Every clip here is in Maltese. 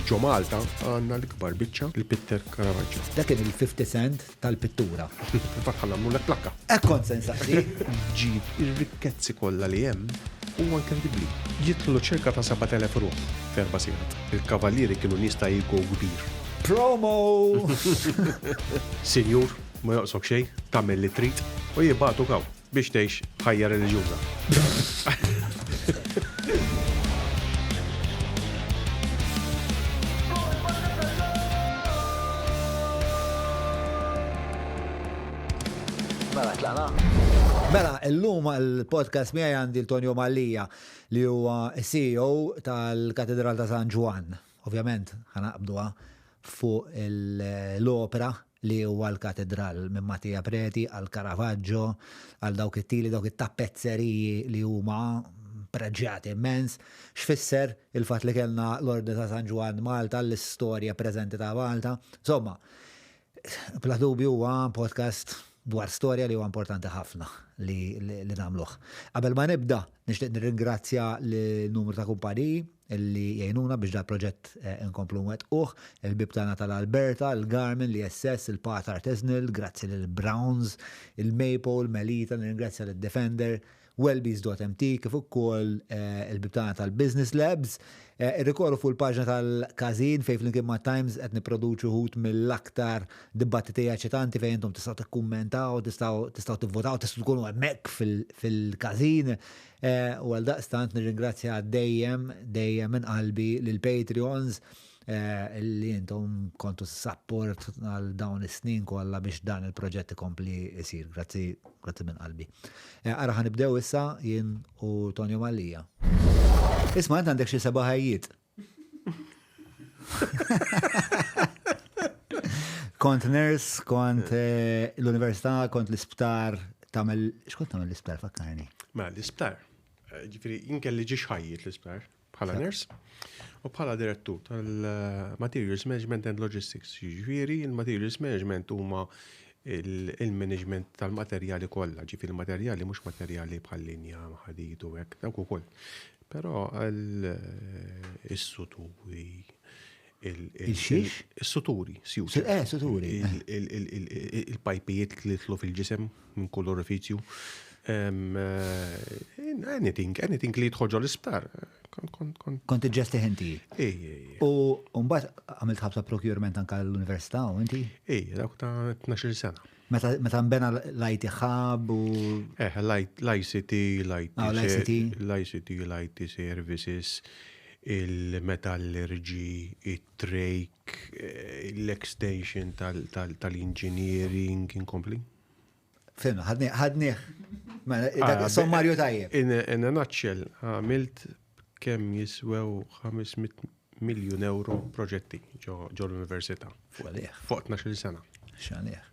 Ġo Malta għandna l-ikbar biċċa li pitter Caravaggio. Dak kien il-50 Cent tal-pittura. Fil-fatt ħa nagħmlulek plakka. Hekk kont se nsaqsi. Ġib ir-rikkezzi kollha li hemm huwa inkredibbli. Jidħlu ċirka ta' 7,000 ruħ f'erba' sigħat. Il-kavallieri kienu nies ta' ego kbir. Promo! Sinjur, ma jonqsok xejn, tagħmel li trid u jibagħtuk hawn biex tgħix ħajja reliġjuża. Mela, tlaqna? Mela, illum għall-podcast miegħi għandi l-Tonio Mallia li huwa CEO tal-Katedral ta' San Ġwann. Ovvjament, ħanaqbduha fuq l-opra li huwa l-katedral minn Mattia Preti għal Caravaggio, għal dawk it-tili, dawk it-tapezzeriji li huma preġjati immens. X'fisser il-fatt li kellna l-Ordni ta' San Ġwann Malta, l-istorja preżenti ta' Malta. Insomma, bla dubju huwa podcast dwar storja li huwa importanti ħafna li, li, li nagħmluh. Qabel ma nibda, nixtieq nirringrazzja lil numru ta' kumpaniji li jgħinuna biex dal-proġett eh, inkomplu nwettquh, il-bib tagħna tal-Alberta, il-Garmin, l-ISS, il-Path Artisanal, grazzi lil Browns, il-Maple, Melita, nirringrazzja lil Defender, Wellbees.mt kif ukoll eh, il-bib tagħna tal-Business Labs. Eh, irrikorru fuq il-paġna tal-Każin fejn flimkien ma' Times qed nipproduċu wħud mill-aktar dibattiti eċitanti fejn intom tistgħu tikkummentaw, tistgħu tistgħu tivvotaw, tistgħu tkunu hemmhekk fil-każin. Eh, u għal daqstant nirringrazzja dejjem, dejjem minn qalbi lil Patreons eh, li intom kontu support għal dawn is-snin kollha biex dan il-proġett ikompli isir. Grazzi, grazzi minn qalbi. Eh, ara ħanibdew issa jien u Tonio Mallia. Isma' int għandek xi seba' ħajjiet. Kont nurse, kont eh, l-università, kont l-isptar, tagħmel x'kont tagħmel l-isptar fakkarni? Ma mela, l-isptar, eh, ġifieri jinkelli ġiex ħajjiet l-isptar bħala nurse u bħala direttur tal-Materials Management and Logistics. Ġifieri il-Materials Management huma il-management tal-materjali kollha, ġifieri il-materjali mhux materjali bħal linja, ħadid u hekk, dawk ukoll. Però is-suturi, Il-xiex? Is-suturi, suturi. Eh, suturi. Il-pajpijiet li jidħlu fil-ġisem minn kull orifizju. Eh, anything, anything li jidħol ġol isptar. Kont iġġesti inti. U mbagħad għamilt ħabsa procurement anka l-università u inti? Ej, dawk ta' 12 sena. Meta nbena l-IT Hub u. Eh, l-ICT, l-ICT, l-ICT, l-IT Services, il-metallurgy, it-trake, eh, l-extension tal-engineering, inkompli. Fimna, ħadnieh. Mela, ah, sommarju tajjeb. In a nutshell, għamilt kemm jiswew 500 miljun euro proġetti ġo l-università. Fuq għalih. Fuq 12 sena. X'għalih.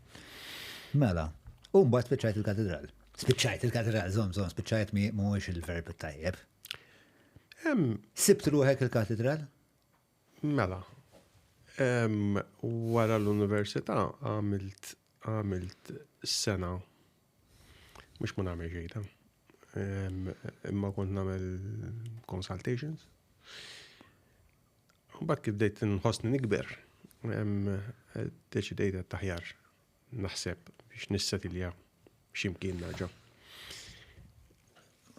Mela, u mbagħad spiċċajt il-katedral. Spiċċajt il-katedral, żomm, żomm, spiċċajt mi mhuwiex il-verb tajjeb. Sibt ruħek il-katedral? Mela, wara l-università għamilt għamilt sena mhux ma nagħmel xejn ta' imma kont nagħmel consultations. Mbagħad kif bdejt nħossni nikber, deċidejt għedt aħjar naħseb biex nissetilja x'imkien nerġa'.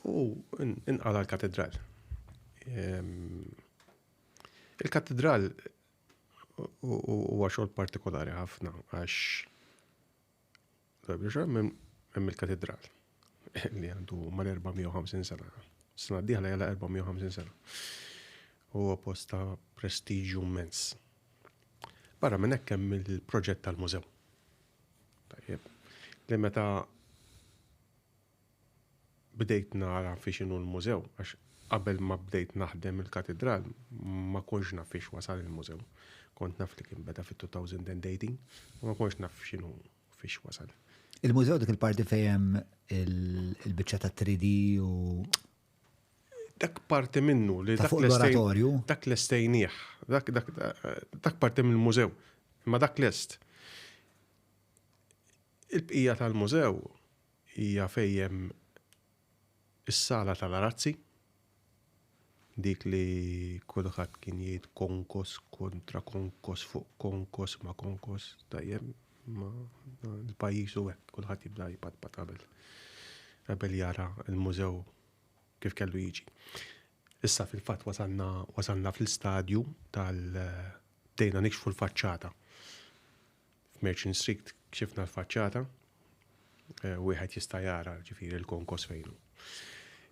U inqala l-katedral. Il-katedral huwa xogħol partikolari ħafna għax hemm il-katedral li għandu mal-450 sena. Sena d-dieħla jala 450 sena. Huwa post ta' prestiġju immens. Barra minn hekk hemm il-proġett tal-mużew. Tajjeb. Li meta bdejt nara fi x'inhu l-mużew, għax qabel ma bdejt naħdem il-katidral ma kontx naf fiex wasal il-mużew. Kont naf li kien beda fit-2018, u ma kontx naf x'inhu fiex wasal. Il-mużew dik il-parti fejn hemm il-biċċa ta' 3D u Dak parti minnu li dak l-oratorju. Dak lestejnieh, dak dak dak parti mill-mużew, imma dak lest. Il-bqija tal-mużew hija fejn hemm is-sala tal-arazzi. Dik li kulħadd kien jgħid konkos kontra konkos fuq konkos ma konkos, tajjeb, ma l-pajjiż u hekk kulħadd jibda jpatpat qabel qabel jara l-mużew kif kellu jiġi. Issa fil-fatt wasalna wasalna fl-istadju tal bdejna nikxfu l-faċċata. F'Merchant Street kxifna l-faċċata, eh, wieħed jista' jara ġifieri l-konkos fejn hu.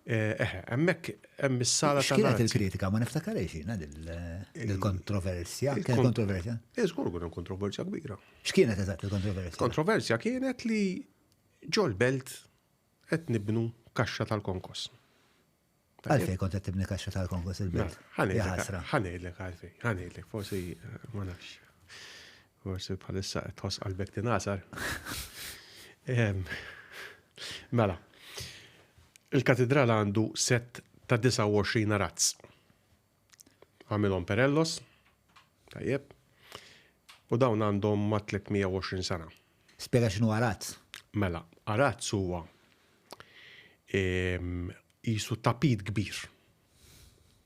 Eh, eħe, hemmhekk hemm is-sala tal X'kienet il-kritika? Ma niftakarx jiena dil-kontroversja. Kienet kontroversja? Eh, żgur kien hemm kontroversja kbira. X'kienet eżatt il-kontroversja? Kontroversja kienet li ġol-belt qed nibnu kaxxa tal-konkos. Għalfej kont qed tibni kaxxa tal-konkos il-belt? Mela, ħanejdlek għalfej, ħanejdlek, forsi eh, ma nafx. Forsi bħalissa qed tħoss qalbek tingħasar. Mela, il-katedral għandu set ta' 29 arazz. Għamilhom Perellos, tajjeb, u dawn għandhom ma' 320 sena. Spjega x'inhu arazz. Mela, arazz huwa qisu tapit kbir.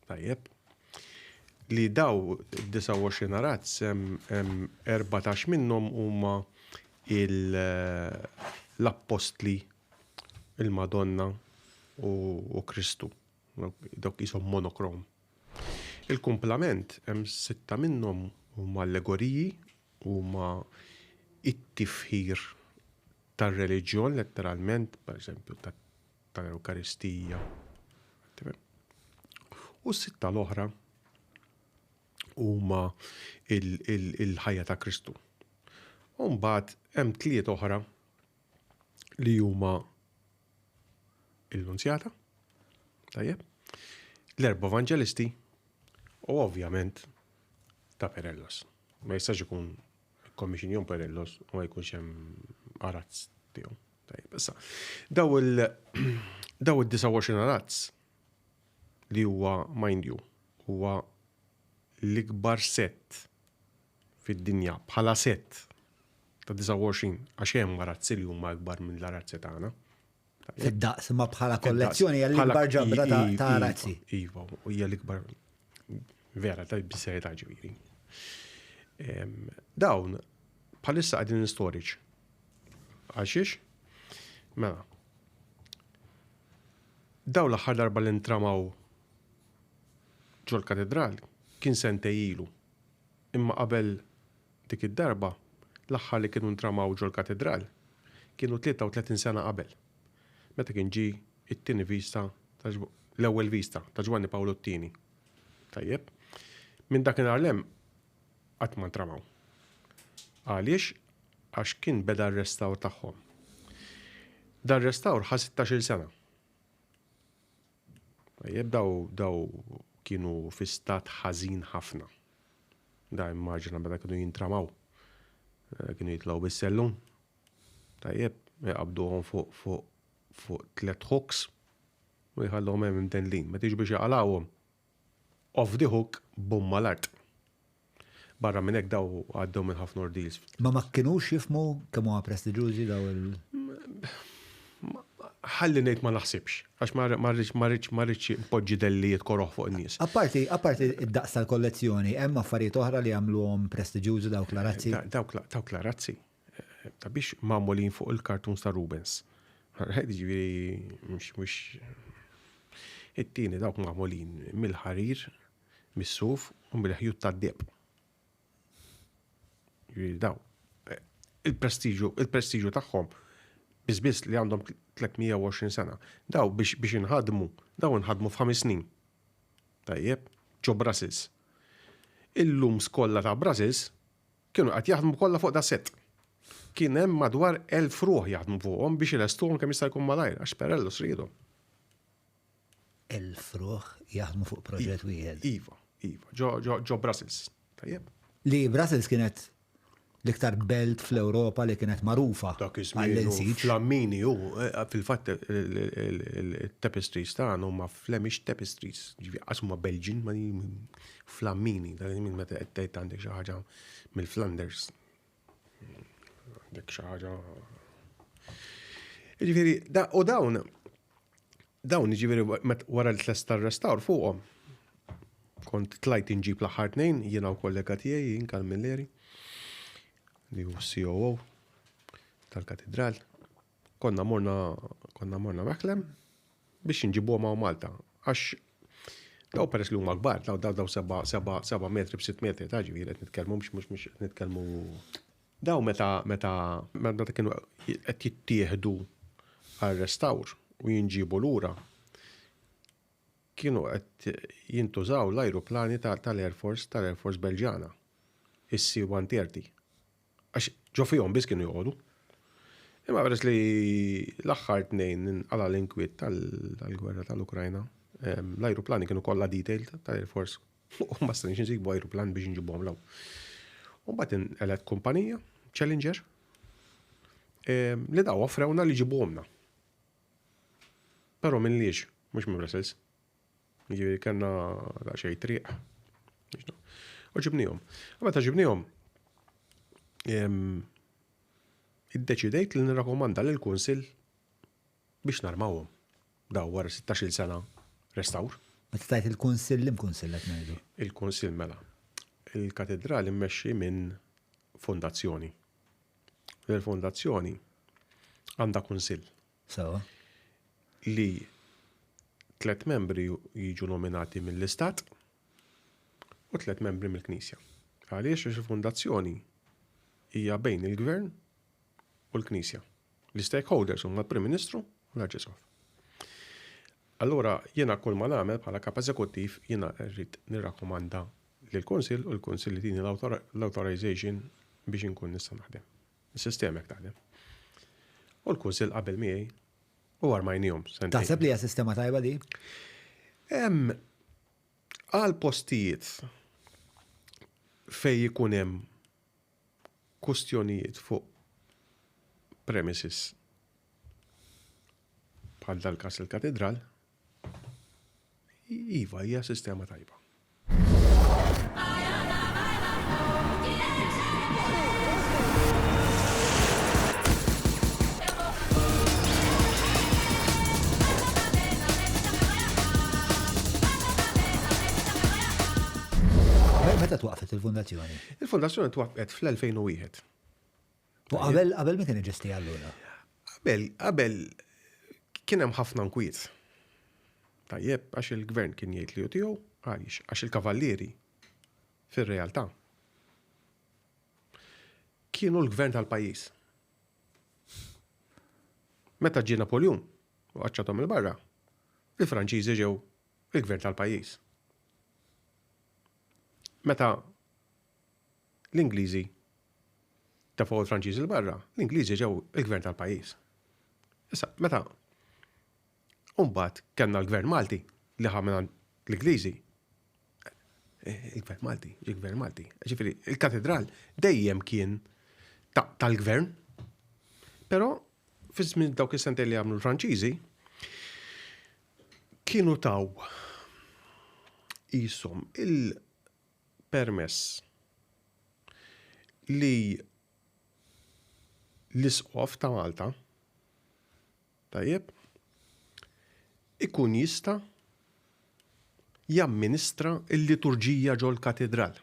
Tajjeb. Li daw 29 arazz hemm 14 minnhom huma l-appostli, il-Madonna u Kristu. Dawk qishom monokrom. Il-kumplament hemm sitta minnhom huma allegoriji, huma t-tifħir tar-reliġjon letteralment, pereżempju tal-Ewkaristija. U s-sitta l-oħra huma il-ħajja ta' Kristu. U mbagħad hemm tliet oħra li huma il-Lunzjata, tajjeb, l-erba' Evanġelisti u ovvjament ta' Perellos. Ma jistax ikun commission jom Perellos u ma jkunx hemm arazz tiegħu. Tajjeb, issa, daw il daw id-29 arazz li huwa mind you huwa l-ikbar set fid-dinja bħala set ta' 29 għax hemm arazzi li huma ikbar minn l-arazzi tagħna. Fid-daqs ma bħala kollezzjoni hija l-ikbar ġabra ta' arazzi. Iva, hija l-ikbar vera ta' bis-serjetà ġifieri. Dawn bħalissa qegħdin in storage. Għalxiex? Mela. Dawn l-aħħar darba li ntramaw ġol-katedral kien sentej ilu. Imma qabel dik id-darba, l-aħħar li kienu ntramaw ġol-katidral kienu 33 sena qabel, meta kien ġie t-tieni vista ta' l-ewwel vista ta' Ġwanni Pawlu t-Tieni. Tajjeb. Minn dakinhar 'l hemm qatt ma ntramaw. Għaliex? Għax kien beda r-restawr tagħhom. Dar-restawr ħa sittax-il sena. Tajjeb, daw daw kienu fi stat ħażin ħafna. Da immaġina meta kienu jintramaw. Eh, kienu jitlgħu bis-sellum. Tajjeb, jaqbduhom fuq fuq fuq tliet hooks u jħalluhom hemm imdendlin. Meta jiġu biex jaqalgħuhom, off the hook, bum mal-art. Barra minn hekk daw għaddew minn ħafna ordeals. Ma ma kinux jifhmu kemm huma prestiġjużi daw il. Ħalli ngħid ma naħsibx, għax ma rridx ma rridx ma rridx npoġġi dellijiet koroh fuq in-nies. Apparti apparti d-daqs tal-kollezzjoni, hemm affarijiet oħra li jagħmluhom prestiġjużi dawk l-arazzi? Dawk l-arazzi ta' biex magħmulin fuq il-cartoons ta' Rubens. Ġifieri mhux mhux it-tieni dawk magħmulin mill-ħarir mis-suf u mill-ħjut tad-deheb. Jiġifieri daw eh, il-prestiġu, il-prestiġu tagħhom biss biss li għandhom 320 sena. Daw biex biex inħadmu, daw inħadmu f'ħames snin. Tajjeb, ġo Brussels. Illum skolla ta' Brussels kienu qed jaħdmu kollha fuq da set. Kien hemm madwar 1000 ruħ jaħdmu fuqhom biex ilestuhom kemm jista' jkun malajr, għax Perellos riedhom. 1000 ruħ jaħdmu fuq proġett wieħed. Iva, iva, ġo Brussels. Tajjeb. Li Brussels kienet l-iktar belt fl-Ewropa li kienet magħrufa. Dak iż-żmien. Flammini u eh, fil-fatt il-tapestries tagħna huma Flemish tapestries, ġifi qas huma Belġin, ma Flammini, dak iż-żmien meta qed tgħid għandek xi ħaġa mill-Flanders. Għandek xi ħaġa. Ġifieri, u dawn dawn jiġifieri wara li tlesta r-restawr fuqhom. Kont tlajt inġib l-aħħar tnejn, jiena u kollega tiegħi, jien Kalmilleri, li hu COO tal-katedral. Konna morna konna morna Mechlem biex inġibuhom hawn Malta. Għax daw peress li huma kbar, daw daw daw seba' seba' seba' metri b'sitt metri ta' ġifieri qed nitkellmu mhux mhux mhux qed nitkellmu daw meta meta meta kienu qed jittieħdu għar-restawr u jinġiebu lura kienu qed jintużaw l-ajruplani tal-Air Force tal-Air Force Belġjana, is-C-130. Għax ġo fihom biss kienu joqogħdu. Imma peress li l-aħħar tnejn inqala' l-inkwiet tal-gwerra tal-Ukrajna, l-ajruplani kienu kollha detailed tal-Air Force u ma stajniex insibu ajruplan biex nġibuhom 'l hawn. U mbagħad inqelgħet kumpanija, Challenger, li daw offrewna li jġibuhomlna. Però minn Liège, mhux minn Brussels. Jiġifieri kellna daqsxejn triq. U ġibnihom. U meta ġibnihom, iddeċidejt li nirrakkomanda lill-Kunsill biex narmawhom. Daw wara 16-il sena restawr. Meta tgħid il-Kunsill, liem Kunsill qed ngħidu? Il-Kunsill mela. Il-Katidral immexxi minn fondazzjoni. Il-fondazzjoni għandha kunsill. Sewa. Li tlet membri jiġu nominati mill-Istat u tlet membri mill-Knisja. Għaliex għax il-fondazzjoni hija bejn il-Gvern u l-Knisja. L-stakeholders huma l-Prim Ministru u l-Arċisqof. Allura jiena kull ma nagħmel bħala kap eżekuttiv jiena rrid nirrakkomanda lill-Kunsill u l-Kunsill jtini l-authorization biex inkun nista' naħdem. Is-sistema hekk taħdem. U l-Kunsill qabel miegħi u armajnihom. Taħseb li hija sistema tajba di? Għal postijiet fej ikun hemm kustjonijiet fuq premises bħal dal-każ il-katedral, iva hija sistema tajba. Meta twaqfet il-fondazzjoni? Il-fondazzjoni twaqfet fl-2001. U qabel qabel min kien iġesti allura? Qabel qabel kien hemm ħafna nkwiet. Tajjeb, għax il-gvern kien jgħid li hu tiegħu, għaliex? Għax il-kavallieri fir-realtà kienu l-gvern tal-pajjiż. Meta ġie Napoljun u qaċċathom 'il barra, il-Franċiżi ġew il-gvern tal-pajjiż. Meta l-Ingliżi tefgħu l-Franċiżi 'l barra, l-Ingliżi ġew il-gvern tal-pajjiż. Issa, meta mbagħad kellna l-gvern Malti li ħa mingħand l-Ingliżi, il-gvern Malti, il-gvern Malti. Ġifieri, il-katedral dejjem kien tal-gvern, però fi żmien dawk is-sentejn li għamlu l-Franċiżi, kienu taw qishom il-permess li l-Isqof ta' Malta, tajjeb, ikun jista' jamministra l-liturġija ġol-katidral.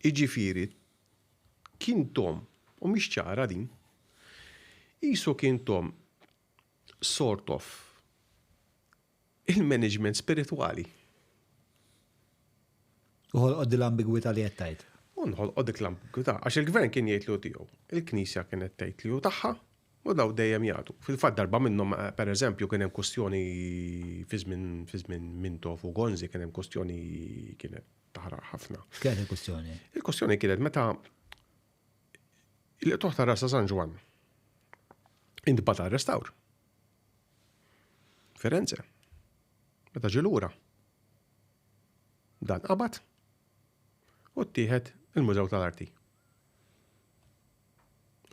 Jiġifieri kien thom, u mhix ċara din, qisu kien thom sort of il-management spiritwali. U ħolqot din l-ambigwità li qed tgħid. U nħolqot dik l-ambigwità għax il-gvern kien jgħid li hu tiegħu, il-Knisja kienet tgħid li hu tagħha u daw dejjem jagħtu. Fil-fatt darba minnhom pereżempju kien hemm kustjoni fi żmien fi żmien Mintoff u Gonzi kien hemm kustjoni kienet taħraq ħafna. X'kienet il-kustjoni? Il-kustjoni kienet meta il-qtugħ ta' ras ta' San Ġwann intbagħat għar-restawr. Firenze. Meta ġie lura, dan qabad u ttieħed il-Mużew tal-Arti.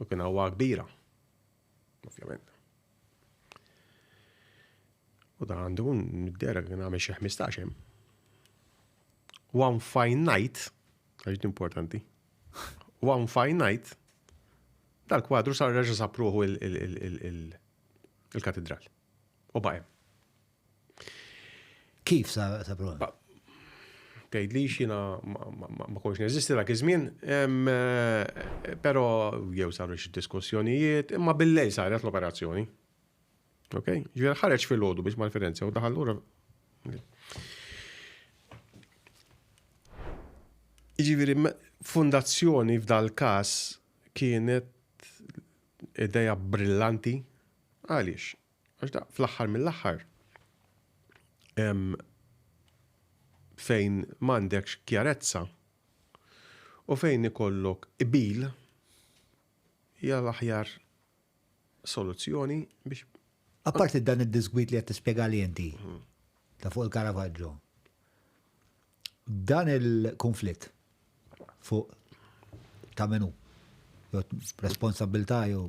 U kien għawwa kbira, ovvjament. U dan għandu mid-dera kien għamel xi 15 hemm. One fine night, għax importanti, one fine night, dal-kwadru sar reġa' sab ruħu il-katidral. U baqa' hemm. Kif sab ruħu? Tgħidlix jiena ma kontx neżisti dak iż-żmien, però jew saru xi diskussjonijiet, imma bil-lejl saret l-operazzjoni. Ok? Ġifieri ħareġ filgħodu biex mar Firenze u daħal lura. Jiġifieri fundazzjoni f'dal-każ kienet idea brillanti. Għaliex? Għax da fl-aħħar mill-aħħar fejn m'għandekx kjarezza u fejn ikollok qbil hija l-aħjar soluzzjoni biex Apparti dan id-disgwid li qed tispjegali inti ta' fuq il-Caravaggio, dan il-konflitt fuq ta' min hu, jew responsabbiltà jew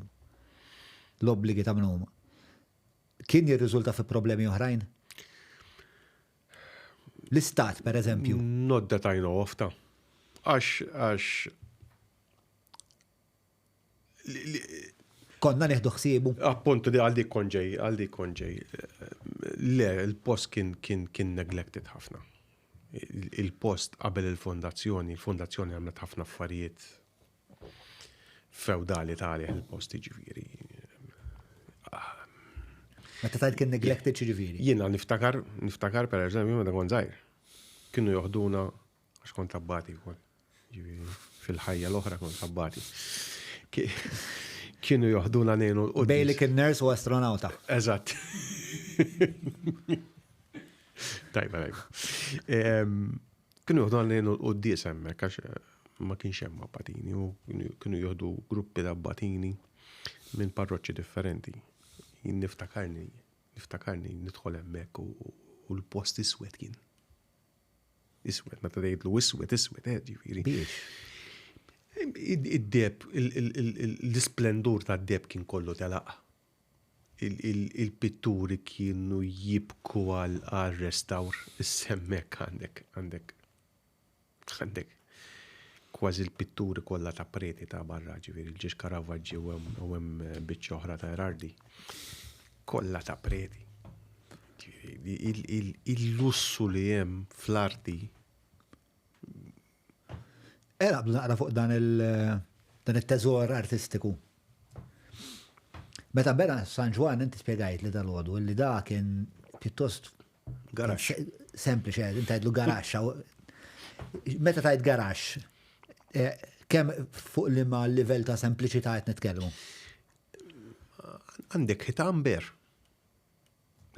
l-obbligi ta' min huma, kien jirriżulta fi problemi oħrajn? L-istat, per eżempju. Not that I know of ta' għax għax Konna nieħdu ħsiebu. Appuntu di għal dik kont ġej, għal dik kont ġej. Le, il-post kien kien kien neglected ħafna. Il-post qabel il-fondazzjoni, il-fondazzjoni għamlet ħafna affarijiet feudali ta' għalih il-post jiġifieri. Meta tgħid kien neglected x'jiġifieri? Jiena niftakar, niftakar per eżempju meta kont żgħir. Kienu joħduna għax kont abbati wkoll. Fil-ħajja l-oħra kont abbati. Kienu joħduna nejnu l-qudiem. Bejli kien nurse u astronauta. Eżatt. Tajba, tajba. Kienu joħduna nejnu l-quddies hemmhekk għax eh, ma kienx hemm abbatini u kienu joħdu gruppi ta' abbatini minn parroċċi differenti. Jien niftakarni, niftakarni nidħol hemmhekk u l-post iswed kien. Iswed, meta tgħidlu iswed, iswed, eh, ġifieri. Biex? Id-deb, l-isplendur tad-deb kien kollu telaq. Il-pitturi kienu jibku għal restawr, issemmek għandek, għandek, għandek kważi l-pitturi kollha ta' preti ta' barra, ġifieri l-ġiex Caravaggi u hemm biċċa oħra ta' Erardi. Kollha ta' preti. Il-lussu li hemm fl-arti. Era naqra fuq dan il- dan it-teżor artistiku. Meta bena San Ġwann inti spjegajt li dal-għodu li da kien pjuttost garaxx. Sempliċi, eh, inti għidlu garaxx. Meta tajt garaxx, eh, kemm fuq li ma livell ta' sempliċità qed nitkellmu? Għandek ħitan ber.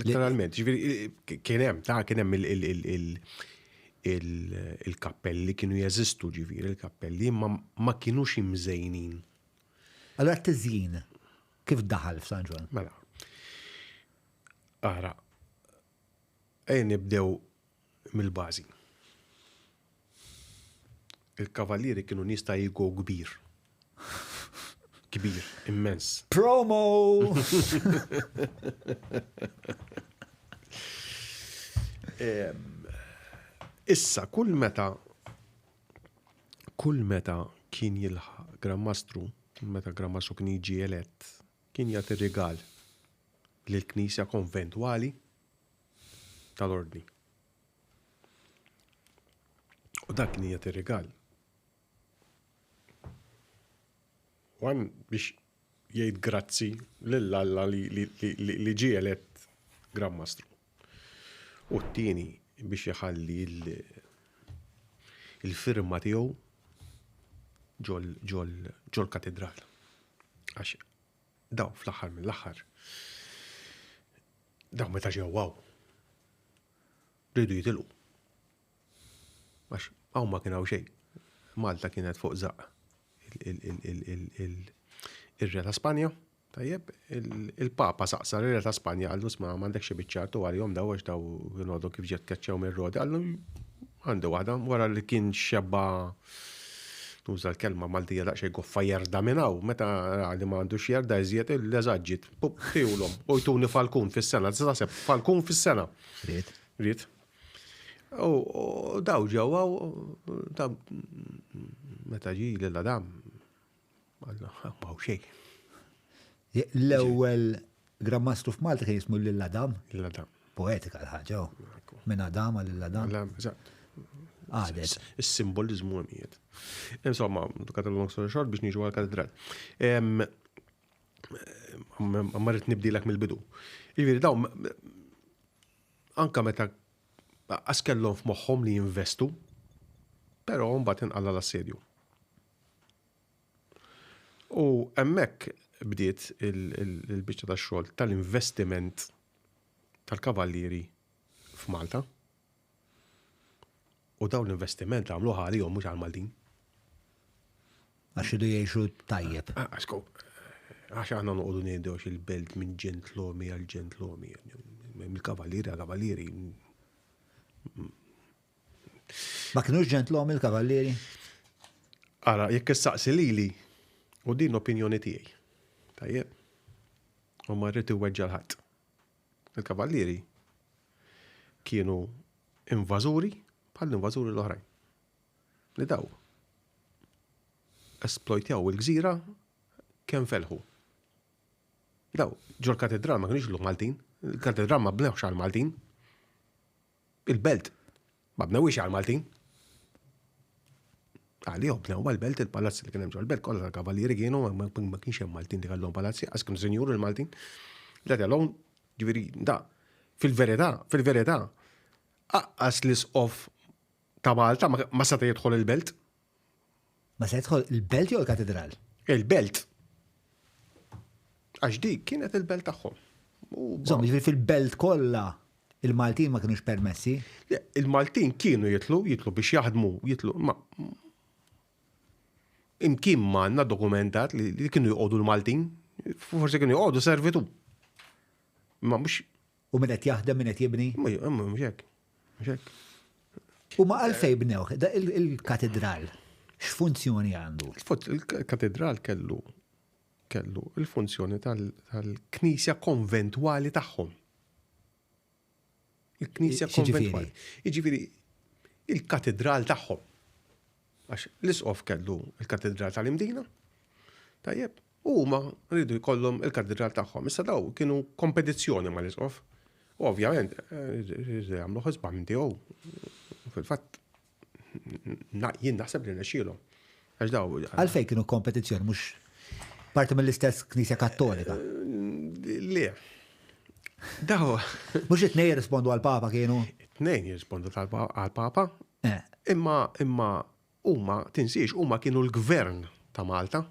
Literalment, ġifieri kien hemm, ta' kien hemm il-kappelli kienu jeżistu ġifieri il-kappelli, ma ma kinux imżejnin. Allura t-tiżjin kif daħal f'San Ġwann? Mela. Ara, ejja nibdew mill-bażi. Il-kavallieri kienu nies ta' ego kbir. Kbir, immens. Promo! Issa, kull meta kull meta kien jilħaq Gran Mastru, kull meta Gran Mastru kien jiġi elett, kien jagħti rigal lill-Knisja Konventwali tal-Ordni. U dak kien jagħti rigal. One biex jgħid grazzi lil Alla li, li, li, li ġie elett Gran Mastru. U t-tieni biex iħalli il-firma tiegħu ġol katedral. Għax daw fl-aħħar mill-aħħar daw meta ġew hawn riedu jitilqu. Għax hawn ma kien hawn xejn. Malta kienet fuq żaqq ir-re ta' Spanja. Tajjeb, il-Papa saqsa r-re ta' Spanja qallu sma' m'għandek xi biċċa art u għalihom daw għax daw kienu għadhom kif ġiet tkeċċew minn Rodi. Qallu għandi waħda wara li kien xeba' nuża l-kelma Maltija daqsxejn goffa jerda minn hawn, meta ra li ma għandux jerda iżjed l-eżatt ġiet, pup, tihulhom u jtuni falkun fis-sena, tista' taħseb falkun fis-sena. Ried. Ried. U daw ġew daw meta ġi lil Adam ma hawn xejn. L-ewwel Gran Mastru f'Malta kien jismu lil Adam. Lil Adam. Poetika l-ħaġa. Minn Adam għal lil Adam. Eżatt. Għadet. Is-simboliżmu hemm qiegħed. Insomma, to long story short biex niġu għall-katedral. Ma rrid nibdilek mill-bidu. Jiġifieri dawn anka meta qas kellhom f'moħħhom li jinvestu, però mbagħad inqala' l-assedju. U hemmhekk bdiet il-biċċa tax-xogħol tal-investiment tal-kavallieri f'Malta. U dawn l-investiment għamluha għalihom mhux għall-Maltin. Għax idu jgħixu tajjeb. Għax aħna noqogħdu ngħidu għax il-belt minn ġentlomi għal ġentlomi, mill-kavallieri għal kavallieri. Ma kinux ġentlomi l-kavallieri? Ara, jekk issaqsi lili, u din l-opinjoni tiegħi. Tajjeb. U ma rrid iweġġa' l-ħadd. Il-kavallieri kienu invażuri bħall-invażuri l-oħrajn. Li daw esplojtjaw il-gżira kemm felħu. Daw, ġol katedral ma kienx Maltin, il-katedral ma bnewx għal Maltin. Il-belt ma bnewhiex għall-Maltin. Għalihom bnew mal-belt il-palazzi li kien hemm ġol-belt kollha tal-kavallieri kienu ma kienx hemm Maltin li kellhom palazzi, għax kienu sinjuri l-Maltin. Let alone, ġifieri, da, fil-verità, fil-verità, aqqas l-isqof ta' Malta ma seta' jidħol il-belt. Ma se jidħol il-belt jew il-katedral? Il-belt. Għax dik kienet il-belt tagħhom. Insomma, jiġifieri fil-belt kollha il-Maltin ma kinux permessi? Il-Maltin kienu jitlu, jitlu biex jaħdmu, jitlu, ma imkien ma għandna dokumentat li kienu joqogħdu l-Maltin, forsi kienu joqogħdu servitu. Ma mhux. U min qed jaħdem, min qed jibni? Mhux hekk. Mhux hekk. U ma għalfej bnewh, il-katedral, x'funzjoni għandu? Il-katedral kellu kellu il-funzjoni tal-knisja konventwali tagħhom. Il-knisja konventwali. Jiġifieri il-katedral tagħhom. Għax l-isqof kellu il-katedral tal-Imdina. Tajjeb, U huma riedu jkollhom il-katedral tagħhom. Issa daw kienu kompetizzjoni mal-isqof. U ovvjament, riedu jagħmlu ħisba minn tiegħu. Fil-fatt, jien naħseb li rnexxielhom. Għax daw. Għalfejn kienu kompetizzjoni, mhux parti mill-istess Knisja Kattolika? Le. Daw. Mhux it-tnejn jirrispondu għall-Papa kienu? It-tnejn jirrispondu għall-Papa. Eh. Imma imma Huma, tinsiex, huma kienu l-gvern ta' Malta.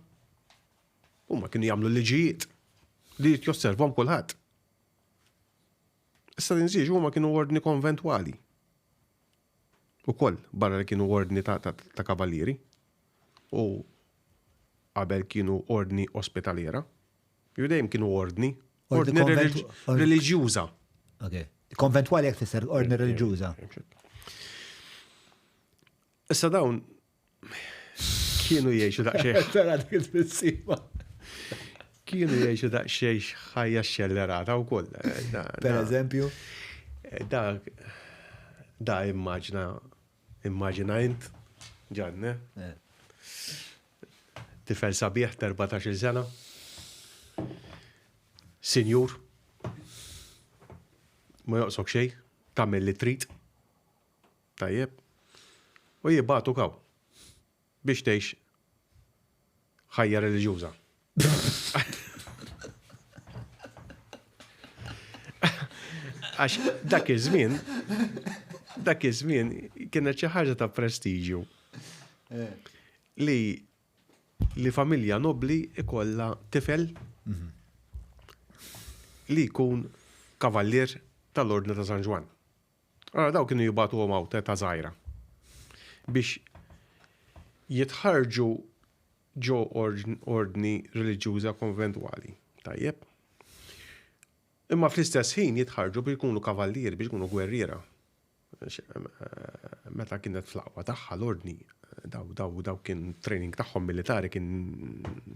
Huma kienu jagħmlu liġijiet li jrid josservhom kulħadd. Issa tinsiex, huma kienu ordni konventwali. Ukoll, barra li kienu ordni ta', ta, ta kavallieri. U qabel kienu ordni ospitaliera. Ju dejjem kienu ordni. Ordni reliġjuża. Ok. Konventwali jekk tfisser ordni reliġjuża. Issa dawn kienu jgħixu daqsxejn. Tara dik il-tbissima. Kienu jgħixu daqsxejn ħajja xellerata wkoll. Per eżempju? Da da immaġna immaġina int ġanne. Eh. Tifel sabiħ ta' 14-il sena. Sinjur. Ma joqsok xejn, tagħmel li trid. Tajjeb. U jibagħtuk hawn biex tgħix ħajja reliġjuża. Għax dak iż-żmien, dak iż-żmien kienet xi ħaġa ta' prestiġju eh. li li familja nobbli ikollha tifel mhm. li jkun kavallier tal-Ordni ta' San Ġwann. Allura dawn kienu jibagħtuhom hawn t'età żgħira biex jitħarrġu ġo ordni reliġjuża konventwali. Tajjeb. Imma fl-istess ħin jitħarrġu biex ikunu kavallieri, biex ikunu gwerriera. Meta kienet fl-aqwa tagħha l-ordni, daw daw daw kien training tagħhom militari kien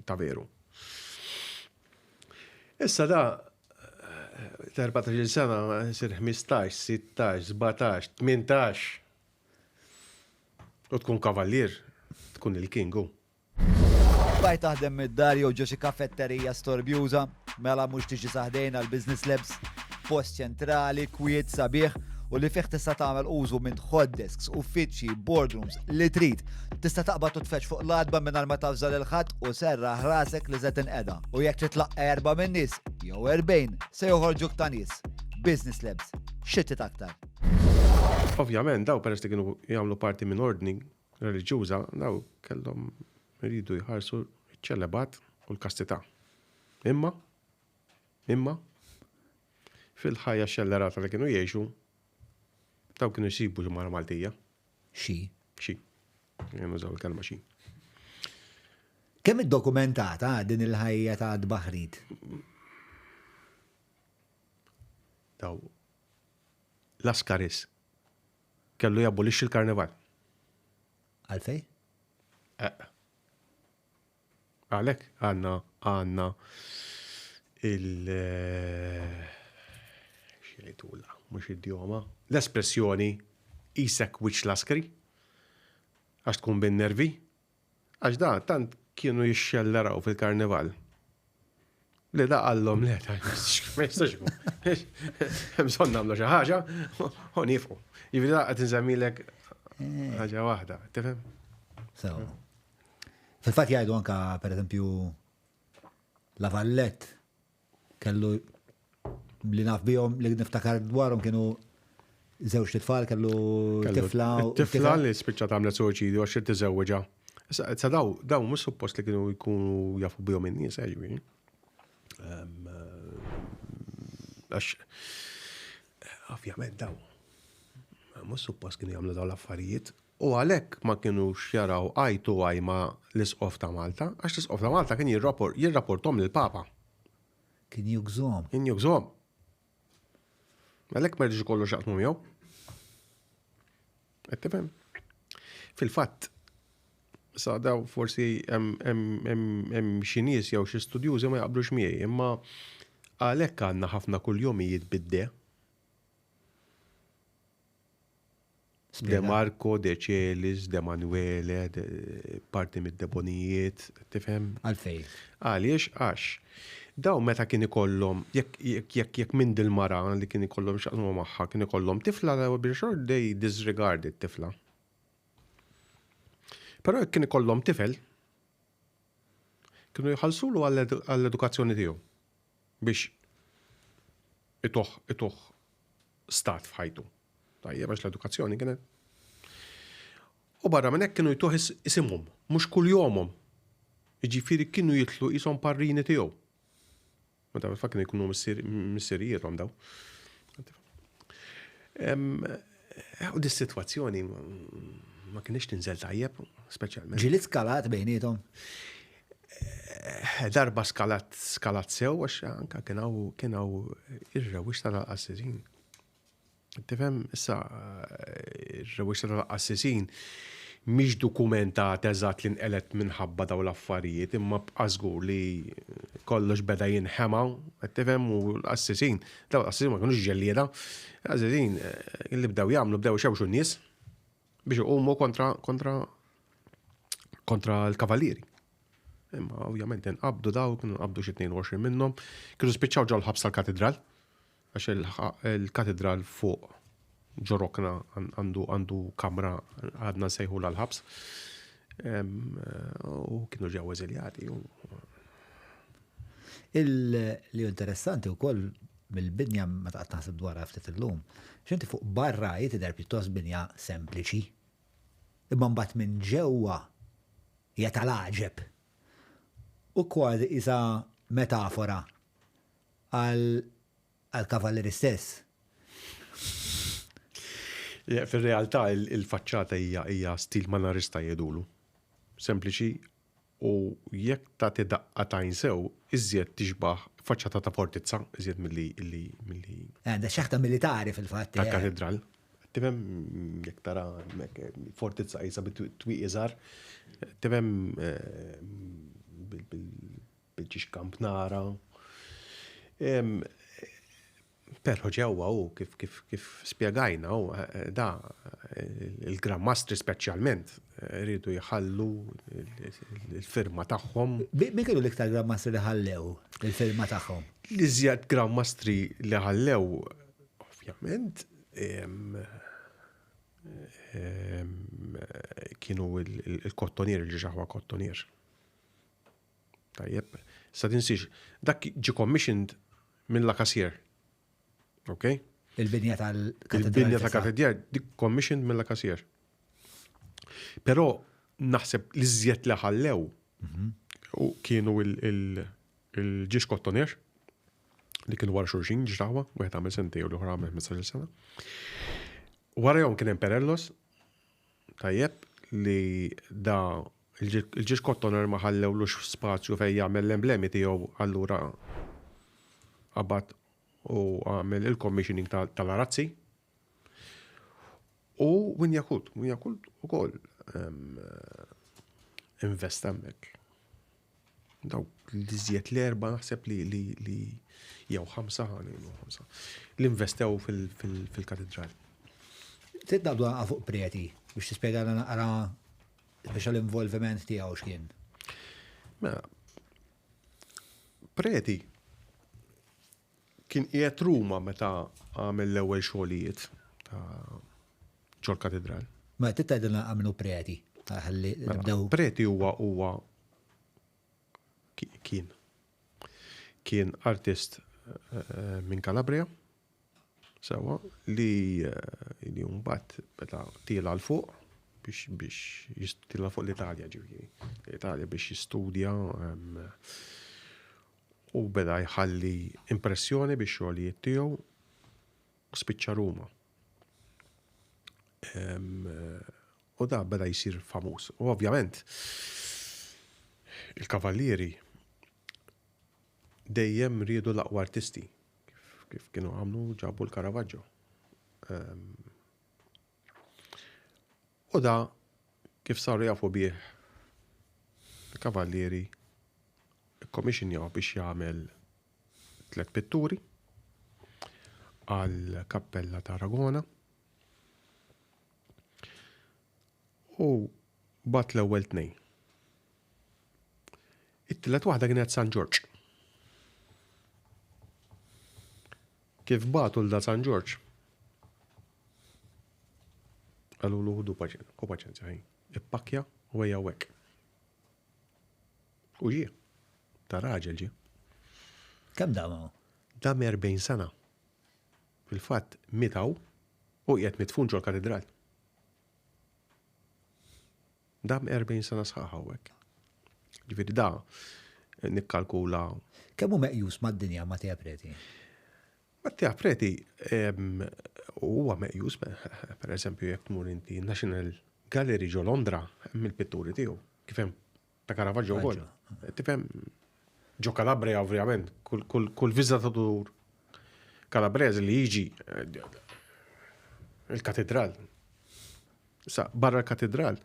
ta' veru. Issa da ta' 14-il sena jsir 15, 16, 17, 18. U tkun kavallier, tkun il-king hu. Bqajt taħdem mid-dar jew ġo xi kafetterija storbjuża? Mela mhux tiġi sa ħdejna l-Business Labs? Post ċentrali, kwiet, sabiħ. u li fih tista' tagħmel użu minn hot desks, uffiċċji, boardrooms, li trid. Tista' taqbad u tfeġġ fuq l-għatba mingħajr ma tavża lil ħadd u serraħ rasek li se tinqeda. U jekk trid tlaqqa' erba' min-nies, jew 40, se joħorġuk ta' nies. Business Labs. Xi trid aktar? Ovvjament daw peress li kienu jagħmlu parti minn ordni reliġjuża, daw kellhom iridu jħarsu ċ-ċelebat u l-kastità. Imma, imma, fil-ħajja xellerata li kienu jgħixu, daw kienu jsibu xi mara Maltija. Xi. Xi. Nużaw il-kelma xi. Kemm iddokumentata din il-ħajja ta' tbaħrid? Daw Lascaris kellu jabolixxi l-karnival. Għalfej? Eh. Għalhekk għandna għandna il xejtula, mhux idjoma, l-espressjoni isek wiċċ laskri għax tkun bin-nervi. Għax da tant kienu jixxelleraw fil-karnival. Li da qallhom le, ma jistax ikun. Hemm bżonn nagħmlu xi ħaġa u nifqu. Jiġifieri da qed insemmilek ħaġa waħda, tifhem? So. Fil-fatt jgħidu anka pereżempju La Vallette kellu li naf bihom li niftakar dwarhom kienu żewġ tfal kellu tifla. Tifla li spiċċat għamlet suwiċidju għax tiżewġa. Sa daw, daw mhux suppost li kienu jkunu jafu bihom in-nies, eh, ġifieri. Ehm, eh, għax ovvjament daw mhux suppost kienu jagħmlu daw l-affarijiet u għalhekk ma kinux jaraw eye to eye ma l-Isqof ta' Malta, għax l-Isqof ta' Malta kien jirrapportom lill-Papa. Kien jugżhom. Kien jugżhom. Għalhekk ma jridux ikollu x'jaqsmu miegħu. Qed tifhem? Fil-fatt, sa daw forsi hemm xi nies jew xi studjużi ma jaqblux miegħi, imma għalhekk għandna ħafna kuljomijiet bid-de. De Marco, De Celis, De Manuele, parti mid-Debonijiet, tifhem? Għalfejn? Għaliex? Għax dawn meta kien ikollhom, jekk jekk jekk minn dil-mara li kien ikollhom x'jaqsmu magħha kien ikollhom tifla, bil-xorti they disregarded tifla. Però jekk kien ikollhom tifel, kienu jħallsulu għall-edukazzjoni tiegħu biex ituh ituh stat f'ħajtu. Tajjeb għax l-edukazzjoni kienet. U barra minn hekk kienu jtuh isimhom, mhux kuljomhom. Jiġifieri kienu jidħlu qishom parrini tiegħu. Meta fil-fatt kienu jkunu missirijiethom daw. U dis-sitwazzjoni ma kienx tinżel tajjeb, speċjalment. Ġieli skalat bejniethom? Eh, darba skalat skalat sew għax anka kien hawn kien hawn ir-rewwixta tal-qassisin. Tifhem issa ir-rewwixta tal-qassisin mhix dokumentat eżatt li nqelet minħabba dawn l-affarijiet, imma bqa' żgur li kollox beda jinħema, qed tifhem u l-qassisin, dawn l-qassisin ma kinux ġellieda, l-qassisin eh, li bdew jagħmlu bdew xewxu n-nies biex iqumu kontra kontra kontra l-kavallieri. Imma ovvjament inqabdu daw, kienu nqabdu xi 22 minnhom, kienu spiċċaw ġol ħabs tal-katedral, għax il-katedral fuq ġo rokna għandu għandu kamra għadna nsejħu l-ħabs. U kienu ġew eżiljati. Il-li interessanti wkoll mill-binja meta qed naħseb dwarha ftit illum, x'inti fuq barra hi tidher pjuttost binja sempliċi. Imma mbagħad minn ġewwa hija tal-għaġeb. U kważi qisha metafora għall-kavallieri stess. Fir-realtà il-faċċata hija stil manarista jgħidulu. Sempliċi u jekk tagħti daqqa t'għajn sew iżjed tixbah faċċata ta' fortizza iżjed milli milli. Għandha xeħta militari fil-fatt. Ta' katedral. Tifhem jekk tara hemmhekk fortizza qisha bi twieqi żgħar. Tifhem bil-ġiex kampnara. Però ġewwa hu kif kif kif spjegajna hu da il-Gran Mastri speċjalment riedu jħallu l-firma tagħhom. Min kienu l-iktar Gran Mastri li ħallew il-firma tagħhom? L-iżjed Gran Mastri li ħallew ovvjament. Kienu il-kottonier, il-ġaħwa kottonier. Tajjeb, sa tinsiex, dak ġi commissioned minn La Cassier. Ok? Il-binja tal-katedral. Il-binja tal-katedral, dik commissioned minn La Cassier. Però naħseb li żjed li ħallew mhm. u kienu il-ġiex kottonier li kienu wara xulxin ġrawa, wieħed għamel sentej u l-oħra għamel 15 sena. Warajhom kien hemm Perellos, tajjeb, li da il-ġiex Kottoner ma ħallewlux spazju fejn jagħmel l-emblemi tiegħu allura qabad u għamel il-commissioning tal-arazzi. U Winjakult, Winjakult ukoll investa hemmhekk. Dawk l-iżjed l-erba' naħseb li li li jew ħamsa ħa ngħidu ħamsa li investew fil-katidral. Trid naqbdu naqra fuq Preti biex tispjegalna naqra speċa l-involviment tiegħu x'kien. Mela, Preti kien qiegħed Ruma meta għamel l-ewwel xogħlijiet ta' ġol-katidral. Ma trid tgħidilna naqra min hu Preti? Ħalli mela, nibdew. Preti huwa huwa kien kien artist eh, minn Calabria, sewa, li eh, li mbagħad meta tiela l fuq biex biex tiela fuq l-Italja ġifieri. L-Italja biex jistudja u beda jħalli impressjoni bix-xogħlijiet tiegħu u spiċċa Ruma. U da beda jsir famuż. U ovvjament il-kavallieri dejjem riedu l-aqwa artisti kif kienu għamlu ġabu l-Caravaggio. U da kif saru jafu bih il-kavallieri ikkommixinjaw biex jagħmel tlett pitturi għal kappella ta' Aragona. U bat l-ewwel tnejn. It-tielet waħda kienet San Ġorġ. Kif bagħtu 'l da San Ġorġ, qalulu ħudu ħu paċenzja ħin, ippakkja u ejja hawnhekk. U ġie. Ta' raġel ġie. Kemm dam hawn? Dam 40 sena. Fil-fatt miet hawn u qiegħed midfun ġol-katidral. Dam 40 sena sħaħ hawnhekk. Ġifieri da nikkalkula. Kemm hu meqjus mad-dinja Mattia Preti? Mattia Preti huwa meqjus, per eżempju jekk tmur inti National Gallery ġo Londra, hemm il-pitturi tiegħu, kif hemm ta' Caravaggio wkoll. Tifhem ġo Calabria ovvjament, kull viżitatur Kalabrez li jiġi eh, il-katedral. Sa barra l-katedral,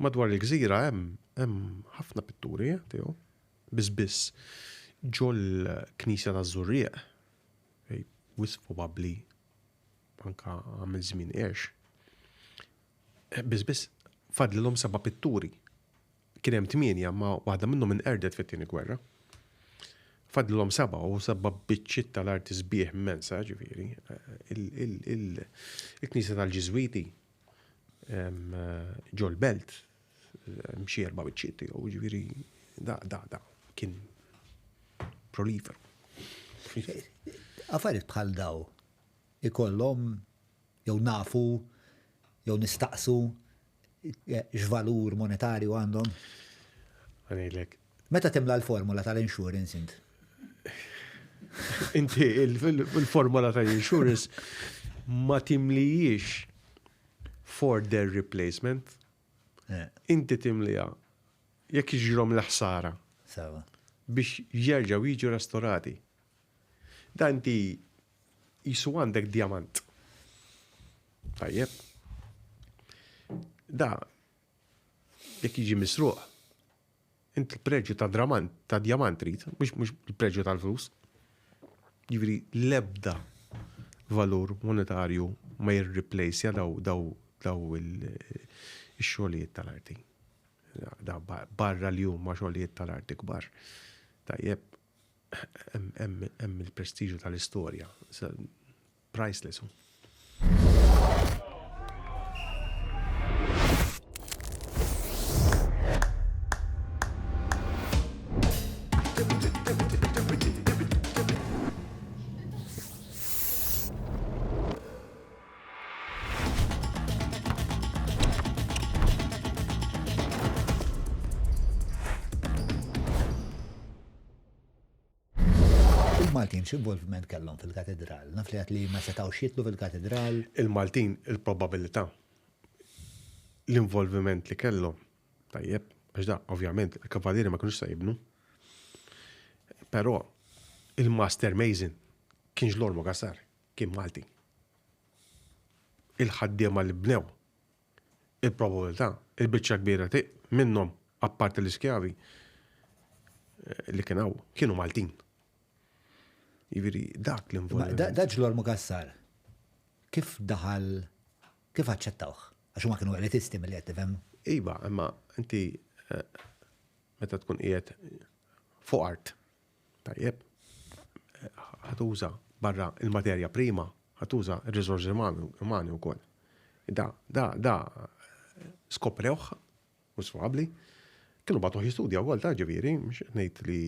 madwar il-gżira hemm hemm ħafna pitturi eh, tiegħu. Biss biss ġol knisja ta' Żurrieq, wisq probabbli anka għamil żmien għex. Eh, biss biss fadlilhom seba' pitturi. Kien hemm tmienja ma waħda minnhom inqerdet fit-tieni gwerra. Fadlilhom seba' u seba' biċċiet tal-arti sbieħ immensa, ġifieri. Il-Knisja tal-Ġiżwiti ġol-belt xi erba' biċċiet tiegħu, ġifieri da da da kien proliferu. Affarijiet bħal daw ikollhom jew nafu jew nistaqsu x'valur monetarju għandhom? Għanilek. Meta timla l-formula tal-insurance int? Inti il-formula tal-insurance ma timlijiex for their replacement. Eh. Inti timlija jekk jiġrilhom l-ħsara. Biex jerġgħu jiġu restorati. Da inti Qisu għandek djamant. Tajjeb. Da, jekk jiġi misruq, inti l-preġju ta' dramant, ta' djamant trid, mhux mhux il-preġju tal-flus. Jiġifieri l-ebda valur monetarju ma jirriplejsja daw daw daw il-xogħlijiet tal-arti. Da barra li huma xogħlijiet tal-arti kbar. Tajjeb, Hemm il-prestiġju tal-istorja. Priceless. Il-Maltin x'involviment kellhom fil-katedral? Naf li għat li ma setgħux jitlu fil-katedral. Il-Maltin il-probabilità l-involviment li kellhom tajjeb, għax da ovvjament il-kavallieri ma kinux se jibnu. Però il-Master Mason kien Ġlormu Cassar, kien Malti. Il-ħaddiema li bnew, il-probabilità, il-biċċa kbira minnhom, apparti l-iskjavi eh, li kien hawn, kienu Maltin. Jiġifieri dak l-involviment. Da Ġlormu Cassar, kif daħal, kif aċċettawh? Għax huma kienu elitisti milli qed tifhem. Iva, imma inti eh, meta tkun qiegħed fuq art, tajjeb, ħatuża barra il-materja prima, ħatuża r-riżorsi umani wkoll. Da, da, da skoprewh, u sfabbli, kienu bagħtuh jistudja wkoll ta' ġifieri, mhux qed ngħid li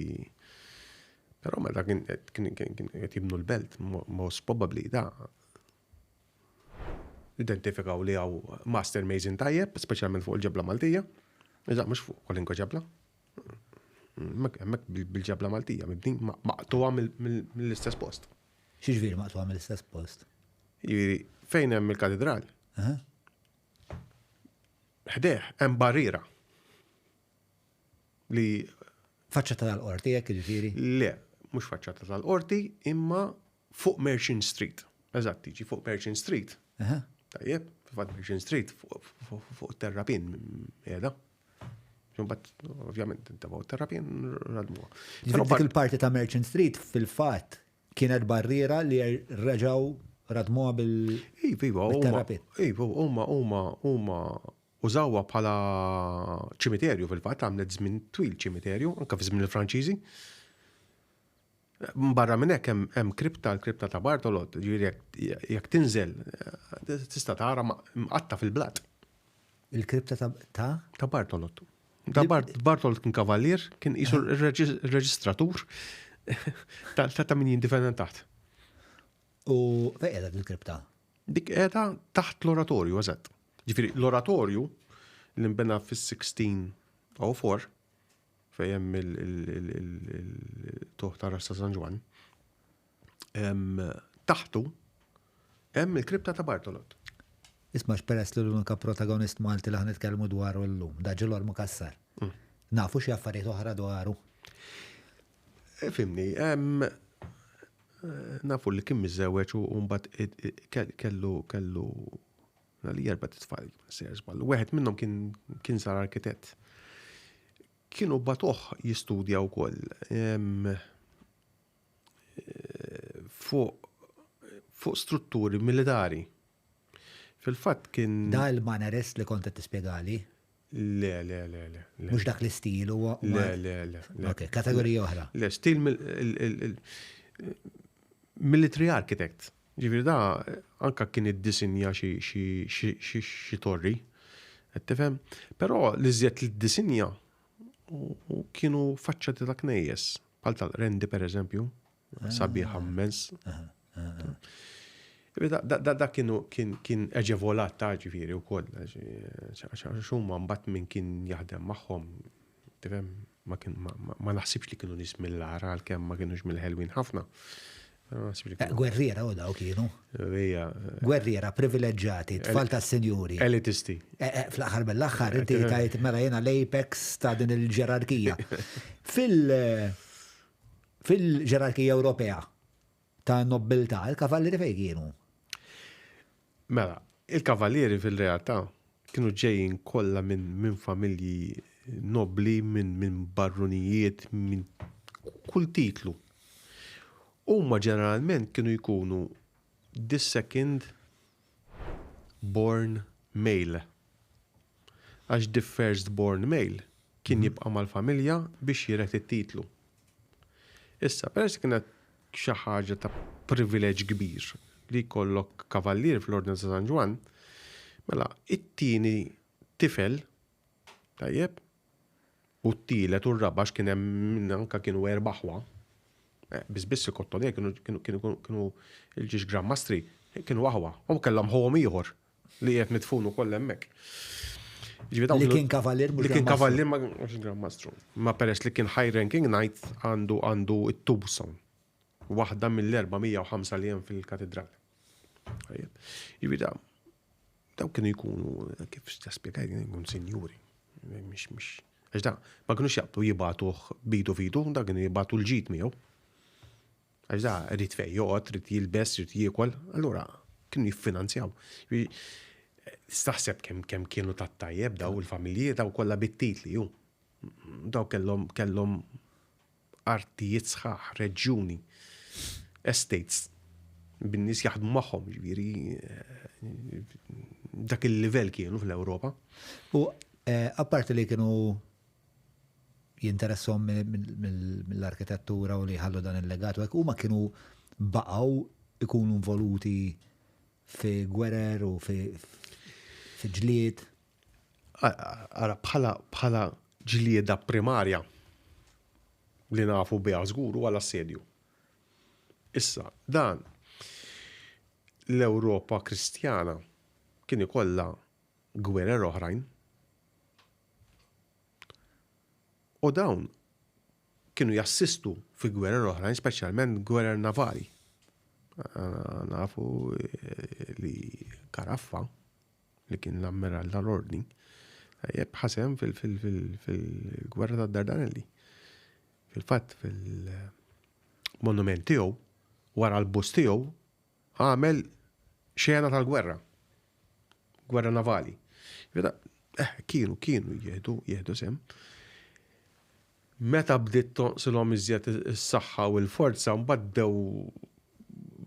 Però meta kien qed jibnu l-belt, most probably da identifikaw li hawn master mason tajjeb, speċjalment fuq il-ġebla Maltija. Eżatt, mhux fuq kwalunkwe ġebla. Hemmhekk bil-ġebla Maltija, mibni maqtuha mill-istess post. X'jiġifieri maqtuha mill-istess post? Jiġifieri fejn hemm il-katedral. Ħdejh hemm barriera li Faċċata tal-qorti hekk jiġifieri? Le, mhux faċċata tal-qorti, imma fuq Merchant Street. Eżatt, tiġi fuq Merchant Street. Tajjeb, fil-fatt Merchant Street fuq terrapin qiegħda. Imbagħad, ovvjament, intebgħu terrapin radmuha. Però dik il-parti ta' Merchant Street fil-fatt kienet barriera li reġgħu radmuha bil Iva, iva, iva, huma huma huma użawha bħala ċimiterju fil-fatt għamlet żmien twil ċimiterju, anke fi żmien il-Franċiżi. Barra minn hekk hemm kripta, l-kripta ta' Bartolot, ġifieri jekk tinżel tista' tara mqatta' fil-blat. Il-kripta ta'? Ta' Bartolot. Ta' Bartolot kien kavallier, kien qisu r-reġistratur ta' min jindifen hemm taħt. U fejn qiegħda dil-kripta? Dik qiegħda taħt l-oratorju, eżatt. Ġifieri l-oratorju li nbena fis-1604 fejn hemm il-tuħ ta' Ras ta' San Ġwann, taħtu hemm il-kripta ta' Bartolot. Isma' peress li l-unika protagonist Malti li ħa nitkellmu dwaru llum, da Ġilormu Cassar. Mm. Nafu xi affarijiet oħra dwaru. Eh, fimni, eh, nafu li kien miżewweġ u mbagħad kellu kellu Għalija erba' tfal, sejjer żball. Wieħed minnhom kien kien sar arkitett. Kienu batuh jistudja wkoll fuq fuq strutturi militari. Fil-fatt kien. Da il-Mannerist li kont qed tispjegali? Le, le, le, le. Mhux dak l-istil huwa. Le, le, le. Ok, kategorija oħra. Le, stil military architect. Ġifieri da anka kien iddisinja xi torri, qed tifhem? Però l-iżjed li ddisinja kienu faċċati ta' knejjes, bħal tal-Qrendi pereżempju, sabiħa immens. Da kienu kien eġevolat ta' ġifieri wkoll, għax huma mbagħad min kien jaħdem magħhom, tifhem? Ma naħsibx li kienu nies mill-agħar għalkemm ma kinux mill-ħelwin ħafna. Eh, gwerriera u daw kienu. Ija. Gwerriera, privileġġati, tfal ta' sinjuri. Elitisti. Eh, eh, fl-aħħar mill-aħħar, inti tajt mela jena l-apex ta' din il-ġerarkija. Fil- Fil-ġerarkija Ewropea ta' nobbiltà, il-kavallieri fejn kienu? Mela, il-kavallieri fil-realtà kienu ġejjin kollha minn min familji nobbli, minn min barrunijiet, minn kull titlu. Huma ġeneralment kienu jkunu the second born male. Għax the first born male kien jibqa' mal-familja biex jiret it-titlu. Issa, peress li kienet xi ħaġa ta' privileġġ kbir. Li jkollok kavallier fl-Ordni ta' San Ġwann, mela it-tieni tifel, tajjeb, u t-tielet u r-raba' għax kien hemm min anke kienu erba' aħwa, biss biss il-Kottoner kienu kienu kienu il-ġiex Gran Mastri kienu aħwa, u kellhom ħuhom ieħor li qiegħed midfun ukoll hemmhekk. Li kien kavallier mhux Li kien kavallier ma mhux Gran Mastru. Ma peress li kien high ranking knight għandu għandu t-tombstone. Waħda mill-405 li hemm fil-katedral. Jiġifieri daw kienu jkunu, kif tispjegaj, jkunu sinjuri. Mhix mhix. Għax da, ma kinux jaqbdu jibagħtuh bidu fidu, da kienu jibagħtu l-ġid miegħu. Għax da rrid fejn joqgħod, rrid jilbes, rrid jiekol, allura kienu jiffinanzjaw. Staħseb kemm kemm kienu tat-tajjeb daw il-familji daw kollha bit-titli ju. Daw kellhom kellhom artijiet sħaħ, reġjuni, estates, bin-nies jaħdmu magħhom, ġifieri dak il-livell kienu fl-Ewropa. U eh, apparti li kienu jinteressom mill-arkitettura u li ħallu dan il-legat u hekk huma kienu baqgħu ikunu involuti fi gwerer u fi ġlied. Ara bħala bħala ġlieda primarja li nafu biha żgur huwa l-assedju. Issa, dan l-Ewropa Kristjana kien ikollha gwerer oħrajn. U dawn kienu jassistu fi gwerer oħrajn, speċjalment gwerer navali. Nafu li Karaffa, li kien l-ammiral tal-Ordni, tajjeb ħa sehem fil-gwerra tad-Dardanelli. Fil-fatt fil-monument tiegħu, wara l-bust tiegħu, għamel xena tal-gwerra, gwerra navali. Eh, kienu, kienu jieħdu, jieħdu sehem. Meta bdiet tonqsilhom iżjed is-saħħa u l-forza, mbagħad bdew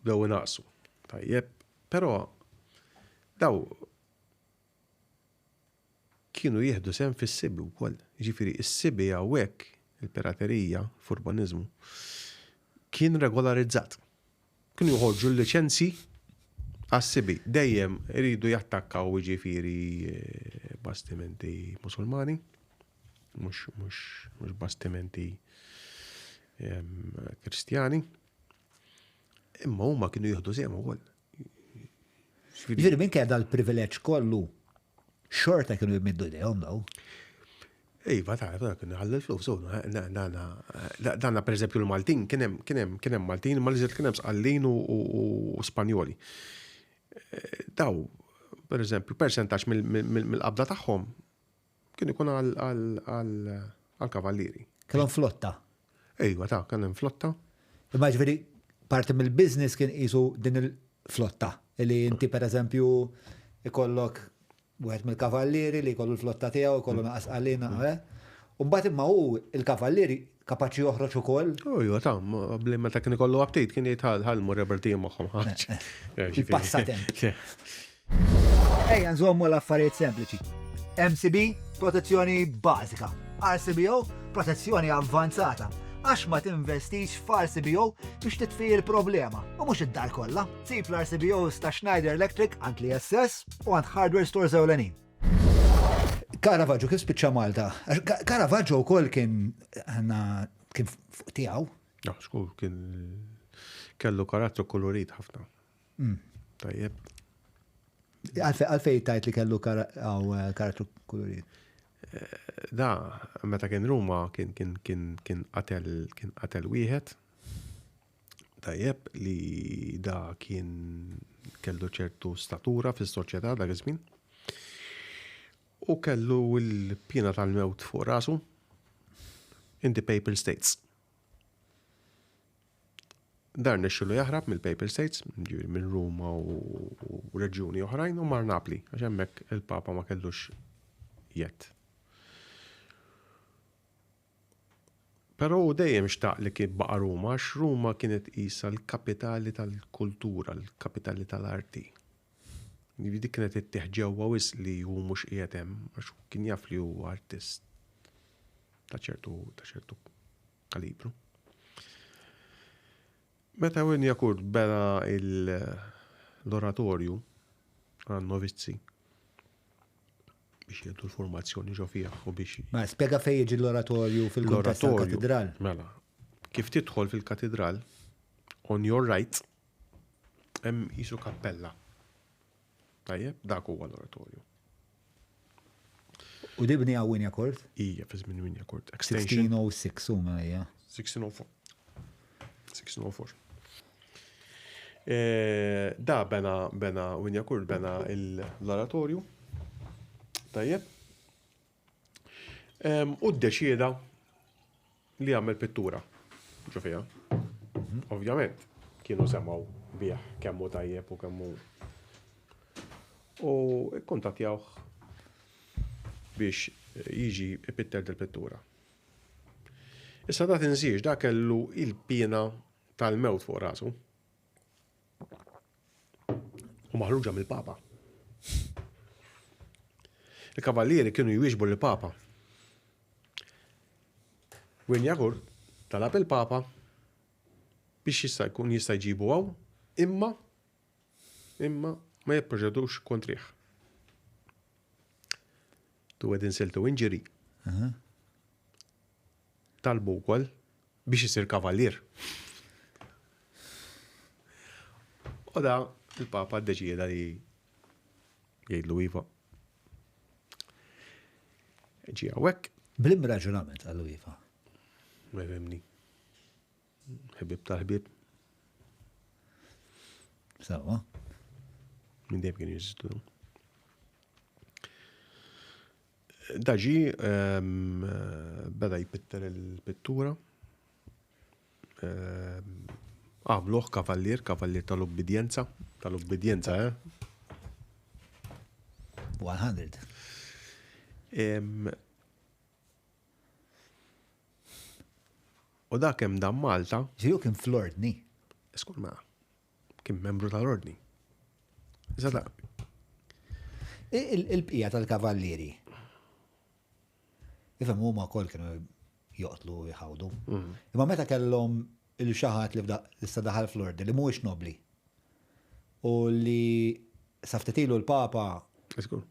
bdew inaqsu. Tajjeb, Però daw kienu jieħdu sehem fis-sibi wkoll. Jiġifieri s-sibi hawnhekk, il-piraterija, il-furbaniżmu, kien regolarizzat. Kienu joħorġu l-liċenzji għas-sibi. Dejjem iridu jattakkaw jiġifieri bastimenti Musulmani, mhux bastimenti Kristjani. Imma huma kienu jieħdu sehem ukoll. Ġifieri minn kien dal-privileġġ kollu, xorta kienu jmiddu idejhom daw. Iva, ta' ta' kienu ħallu l-flus, dana per eżempju l-Maltin, kien hemm Maltin, ma li kien hemm Sqallin u Spanjoli. Eh, daw, per eżempju, percentaġġ mill-qabda tagħhom Kien ikun għall-kavallieri. Kellhom flotta? Ejwa, ta' kien hemm flotta. Imma ġifieri parti mill-business kien qisu din il-flotta li inti pereżempju ikollok wieħed mill-kavallieri li jkollu l-flotta tiegħu, jkollu mm. naqas qalina, mm. eh? U mbagħad imma hu il-kavallieri kapaċi joħroġ ukoll. Ejwa, ta' bli meta kien ikollu aptit kien jgħid ħal mur rebertijin magħhom ħaġ. Il-passatemp. Ejja nżommu l-affarijiet sempliċi. MCB, protezzjoni bażika. RCBO, protezzjoni avvanzata. Għax ma tinvestix f'RCBO biex titfi il-problema u mhux id-dar kollha. Sib l-RCBOs ta' Schneider Electric għand l-ISS u għand hardware stores ewlenin. Caravaggio kif spiċċa Malta? Caravaggio wkoll kien għandna kien fuq tiegħu. No, xkur kien kellu karattru kolorit ħafna. Mm. Tajjeb. Għalfej tajt li kellu eh, karattru kolorit? Eh, da, meta kien Ruma kien kien kien kien qatel kien qatel wieħed. Tajjeb li da kien kellu ċertu statura fis-soċjetà dak iż-żmien. U kellu l-pjena tal-mewt fuq rasu in the Papal States. Dar rnexxielu jaħrab mill-Papal States, jiġifieri minn Ruma u reġjuni oħrajn u mar Napli, għax hemmhekk il-Papa ma kellux jedd. Però hu dejjem xtaq li kien baqa' Ruma għax Ruma kienet qisha l-kapitali tal-kultura, l-kapitali tal-arti. Jiġifieri dik kienet ittih ġewwa wisq li hu mhux qiegħed hemm għax kien jaf li hu artist ta' ċertu ta' ċertu kalibru. Meta Wignacourt bena l-oratorju għan-novizzi biex jieħdu l-formazzjoni ġo fih u biex. Ma spjega fejn jiġi l-oratorju fil-kuntest tal-katidral. Mela, kif tidħol fil-katidral, on your right, hemm qisu kappella. Tajjeb, dak huwa l-oratorju. U di bniha Wignacourt? Ija, fi żmien Wignacourt. Extension. 1606 huma hija. 1604. 1604. Eh, da bena bena Wignacourt bena l-oratorju. Tajjeb. U ddeċieda li jagħmel pittura ġo fiha. Ovvjament, kienu semgħu bih kemm hu tajjeb u kemm hu. U kkuntattjawh biex jiġi ipitter dil-pittura. Issa da tinsiex, da kellu il-piena tal-mewt fuq rasu. U maħruġa mill-Papa. Il-kavallieri kienu jwieġbu lill-Papa. Wignacourt talab il-Papa biex jista' jkun jista' jġibu hawn, imma imma ma jipproċedux kontrih. To add insult to injury. Talbu wkoll biex isir kavallier. U da il-Papa ddeċieda li jgħidlu iva. Ġie hawnhekk. B'liem raġunament qallu iva? Ma jfhimni. Ħbieb tal-ħbieb. Sawa. Minn dejjem kienu jeżistu. Da ġie beda jpitter il-pittura. Għamluh kavallier, kavallier tal-ubbidjenza, tal-ubbidjenza, eh? 100. U da kemm dam Malta. Ġiju kien fl-ordni. Skur ma. Kien membru tal-ordni. Issa Il-bqija tal-kavallieri. Ifhem huma wkoll kienu joqtlu u jħawdu. Mm. Imma meta kellhom il-xaħat li issa daħal fl-ordni li mhuwiex nobli. U li saftetilu l-Papa. Iskur,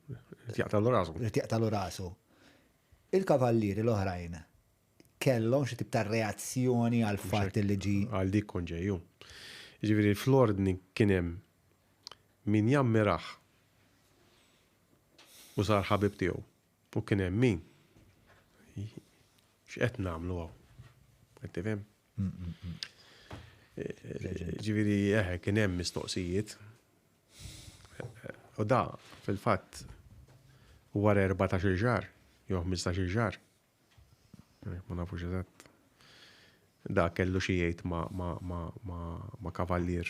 jaqtalu rasu. Jaqtalu rasu. Il-kavallieri l-oħrajn kellhom xi tip ta' reazzjoni għall-fatt li ġie. Għal dik kont ġej hu. Jiġifieri fl-ordni kien hemm min jammirah u sar ħabib tiegħu u kien hemm min x'qed nagħmlu hawn. Qed tifhem? Ġifieri eħe kien hemm mistoqsijiet. U da fil-fatt wara 14-il xahar jew 15-il xahar Ma nafux eżatt. Da kellu xi jgħid ma' ma' ma' ma' ma' kavallier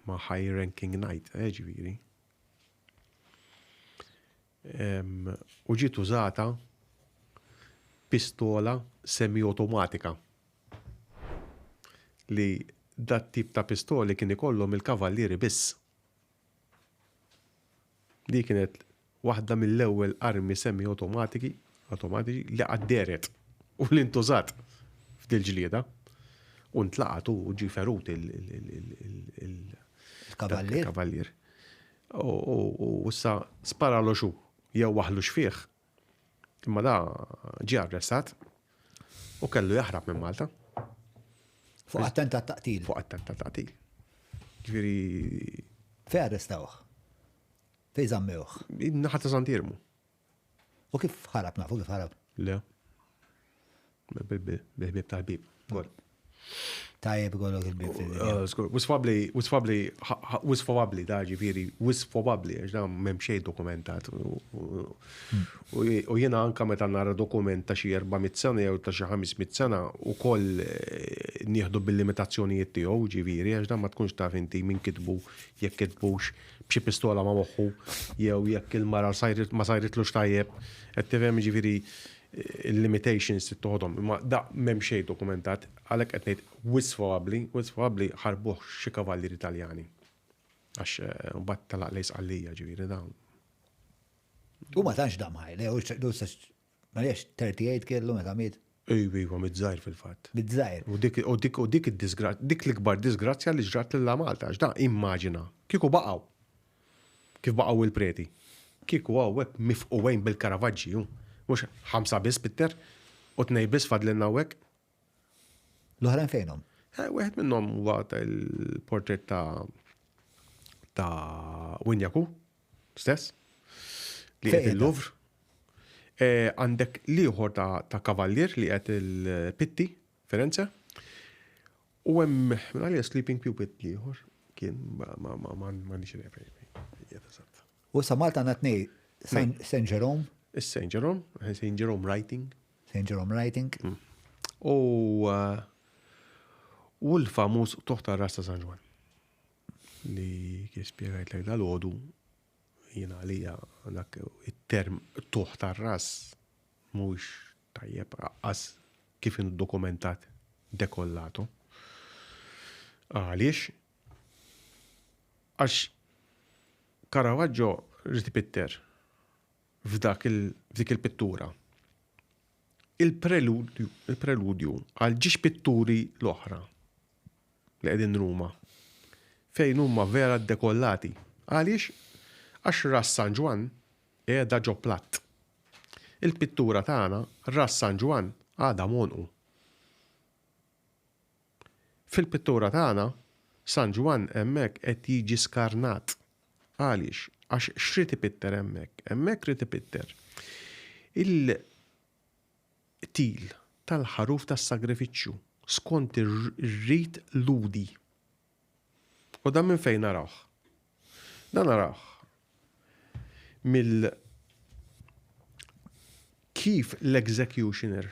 ma' high ranking knight, eh, ġifieri. U ġiet użata pistola semi-automatika li dat tip ta' pistoli kien ikollhom il-kavallieri biss. Di kienet waħda mill-ewwel armi semi-awtomatiki awtomatiċi li qatt dehret u li ntużat f'dil-ġlieda. U ntlaqat u ġie ferut il-kavallier. Il-kavallier. U issa sparalu xu jew waħlu xfih. Imma da ġie arrestat u kellu jaħrab minn Malta. Fuq attentat taqtil. Fuq attentat taqtil. Ġifieri. Fejn arrestawh? Fejn żammewh? Naħa ta' Sant'Iermu. U kif ħarab nafu kif ħarab? Le. Bil-ħbieb tal-ħbieb. Gol. Tajjeb ikollok il-bib fil-dinja. Eh, skur, wis probabbli, wis probabbli, wis probabbli da ġifieri, wis probabbli għax dan m'hemm xejn dokumentat. U jiena anka meta nara dokument ta' xi 400 sena jew ta' xi 500 sena ukoll eh, nieħdu bil-limitazzjonijiet tiegħu ġifieri għax dan ma tkunx taf inti min kitbu jekk kitbux b'xi pistola ma' moħħu jew jekk il-mara ma sajritlux tajjeb. Qed tifhem ġifieri il-limitations trid toħodhom, imma da m'hemm xejn dokumentat, għalhekk qed ngħid wisq probabbli, wisq probabbli ħarbuh xi kavallieri Taljani. Għax mbagħad telaq lejn Sqallija, ġifieri da. U ma tantx dam ħaj, le, ma 38 kellu meta miet. Ejwa, iva, miż-żgħir fil-fatt. Miż-żgħir. U dik u dik u dik id-disgra dik l-ikbar disgrazzja li ġrat lil Malta għax da immaġina kieku baqgħu. Kif baqgħu il-preti. Kieku hawnhekk mifqugħin bil-Karavaġġi hu. Mhux ħamsa biss pitter u tnej biss fadlilna hawnhekk. L-oħrajn fejnhom? Eh, wieħed minnhom huwa il-portrait ta' ta' Winjaku stess li qed il-Louvre. Eh, għandek liħor ta' kavallier li qed il-Pitti Firenze. U hemm minn għalija Sleeping Cupid liħor kien ma ma ma ma ma nix U sa Malta għandna tnej Saint Jerome. Is-Saint Jerome, Saint Jerome Writing. Saint Jerome Writing. Mm. U eh, u l-famuż toħ tar-ras ta' San Ġwann li kif spjegajtlek dal-għodu jiena għalija dak it-term toħ tar-ras mhuwiex tajjeb aqqas kif inhu dokumentat dekollato. Għaliex? Għax Caravaggio ried ipitter f'dak f'dik il-pittura. Il-preludju, il-preludju għal ġiex pitturi l-oħra li qegħdin Ruma fejn huma vera ddekollati. Għaliex? Għax ras San Ġwann qiegħda ġo platt. Il-pittura tagħna ras San Ġwann għadha m'għonqu. Fil-pittura tagħna, San Ġwann hemmhekk qed jiġi skarnat. Għaliex? Għax x'ried ipitter hemmhekk? Hemmhekk ried ipitter il-qtil tal-ħaruf tas-sagrifiċċju skont ir-rit Lhudi. U dan minn fejn narawh? Dan narawh mill kif l-executioner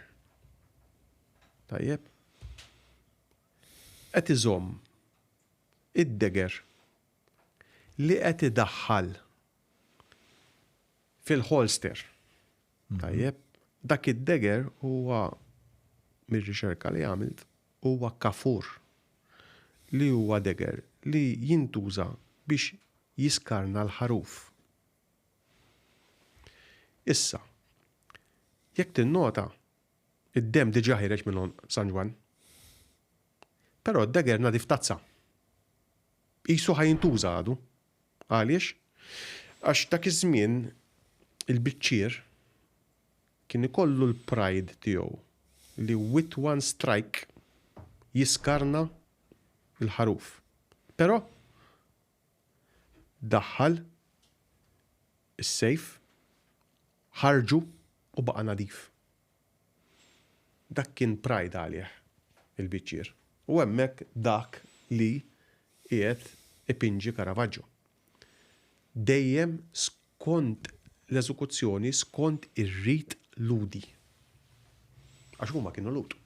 tajjeb qed iżomm id-dagger li qed idaħħal fil-holster. Tajjeb, dak id-dagger huwa mir-riċerka li għamilt huwa kafur li huwa dagger li jintuża biex jiskarna l-ħaruf. Issa, jekk tinnota, id-demm diġà ħiereġ minn għonq San Ġwann. Però d-dagger nadif tazza. Qisu ħa jintuża għadu. Għaliex? Għax dak iż-żmien il-biċċier kien ikollu l-pride tiegħu li with one strike jiskarna l-ħaruf. Però daħħal is-sejf, ħarġu u baqa' nadif. Dak kien pride għalih il-biċċier. U hemmhekk dak li qiegħed ipinġi Caravaggio. Dejjem skont l-eżekuzzjoni skont ir-rit Lhudi. Għax huma kienu Lhud.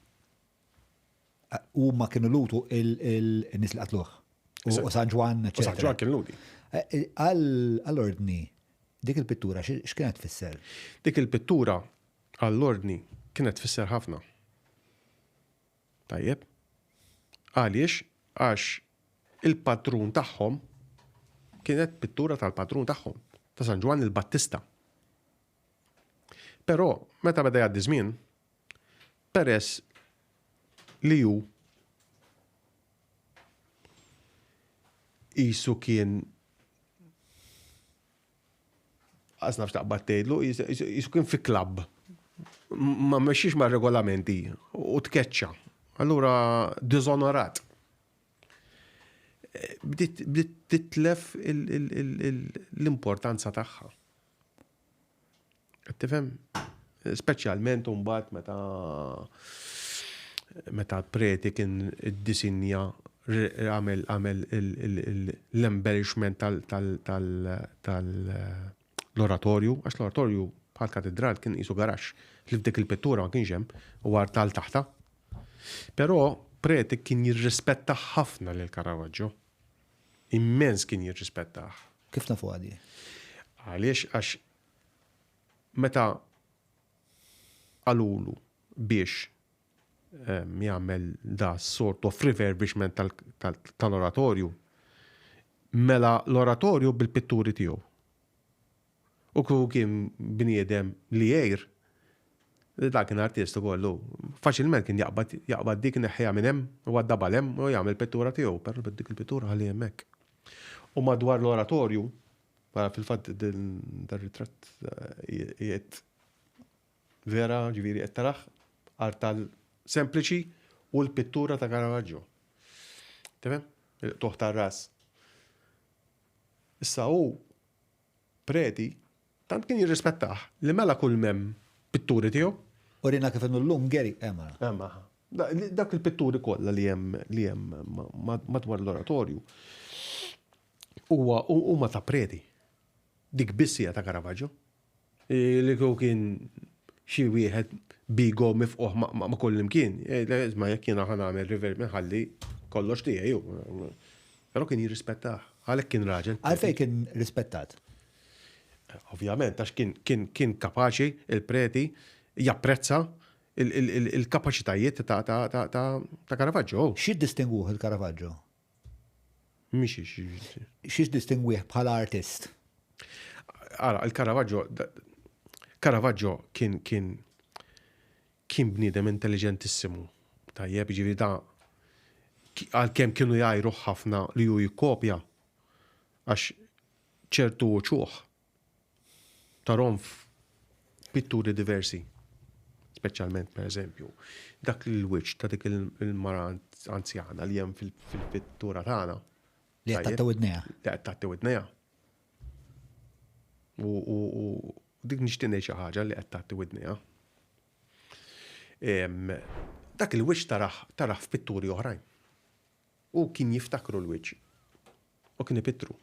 Huma kienu Lhud u n-nies li qatluh. U San Ġwann, eċċetera. U San Ġwann kien Lhudi. Għall-ordni, dik il-pittura x'kienet tfisser? Dik il-pittura għall-ordni kienet tfisser ħafna. Tajjeb. Għaliex? Għax il-patrun tagħhom kienet pittura tal-patrun tagħhom, ta' San Ġwann il-Battista. Però meta beda jgħaddi żmien, peress li hu qisu kien Qas nafx taqbad tgħidlu, jisu kien fi klabb. Ma mexxix ma' regolamenti u tkeċċa. Allura diżonorat. Bdiet titlef l-importanza tagħha. Qed tifhem? Speċjalment imbagħad meta meta l-preti kien iddisinja għamel għamel l-embellishment tal-oratorju, għax l-oratorju bħal katedral kien qisu garaxx li f'dik il-pittura ma kienx hemm u artal taħtha. Però preti kien jirrispetta ħafna lil Caravaggio. Immens kien jirrispettah. Kif nafuha di? Għaliex għax meta qalulu biex ehm, jagħmel da sort of refurbishment tal-oratorju, mela l-oratorju bil-pitturi tiegħu. U kieku kien bniedem li jgħir, Dak kien artist ukoll hu. Faċilment kien jaqbad jaqbad dik ineħħiha minn hemm u għaddabha 'l hemm u jagħmel pittura tiegħu, però dik il-pittura ħalliha hemmhekk. U madwar l-oratorju, fil-fatt dar-ritratt qiegħed vera, ġifieri qed tarah, artal sempliċi u l-pittura ta' Caravaggio. Tifhem? Il-qtugħ tar-ras. Issa hu Preti tant kien jirrispettah li mela kull m'hemm pitturi tiegħu. Urina kif inhu llum Gary, hemm ara. Hemm aha. Dawk il-pitturi kollha li hemm li hemm madwar l-oratorju huwa huma ta' Preti. Dik biss hija ta' Caravaggio. Li kieku kien xi wieħed b'ego mifqugħ ma' kullimkien, isma' jekk jiena ħa nagħmel reverb inħalli kollox tiegħi hu. Però kien jirrispettah, għalhekk kien raġel. Għalfejn kien rispettat? Ovvjament, għax kien kien kien kapaċi il-preti japprezza il-kapaċitajiet ta' Caravaggio. X'jiddistingwuh il-Caravaggio? Mhix X'jiddistingwih bħala artist? Ara, il-Caravaggio Caravaggio kien kien kien bniedem intelliġentissimu. Tajjeb, jiġifieri da għalkemm kienu jgħajruh ħafna li hu jikkopja għax ċertu uċuħ tarhom f'pitturi diversi. Speċjalment, per eżempju, dak il-wiċċ ta' dik il-mara anzjana li hemm fil-pittura tagħna. Li qed tgħatti widnejha. Li qed tgħatti widnejha. U dik nixtieq ngħid xi ħaġa li qed tgħatti widnejha. Dak il-wiċċ tarah tarah f'pitturi oħrajn. Hu kien jiftakru l-wiċċ u kien ipittru.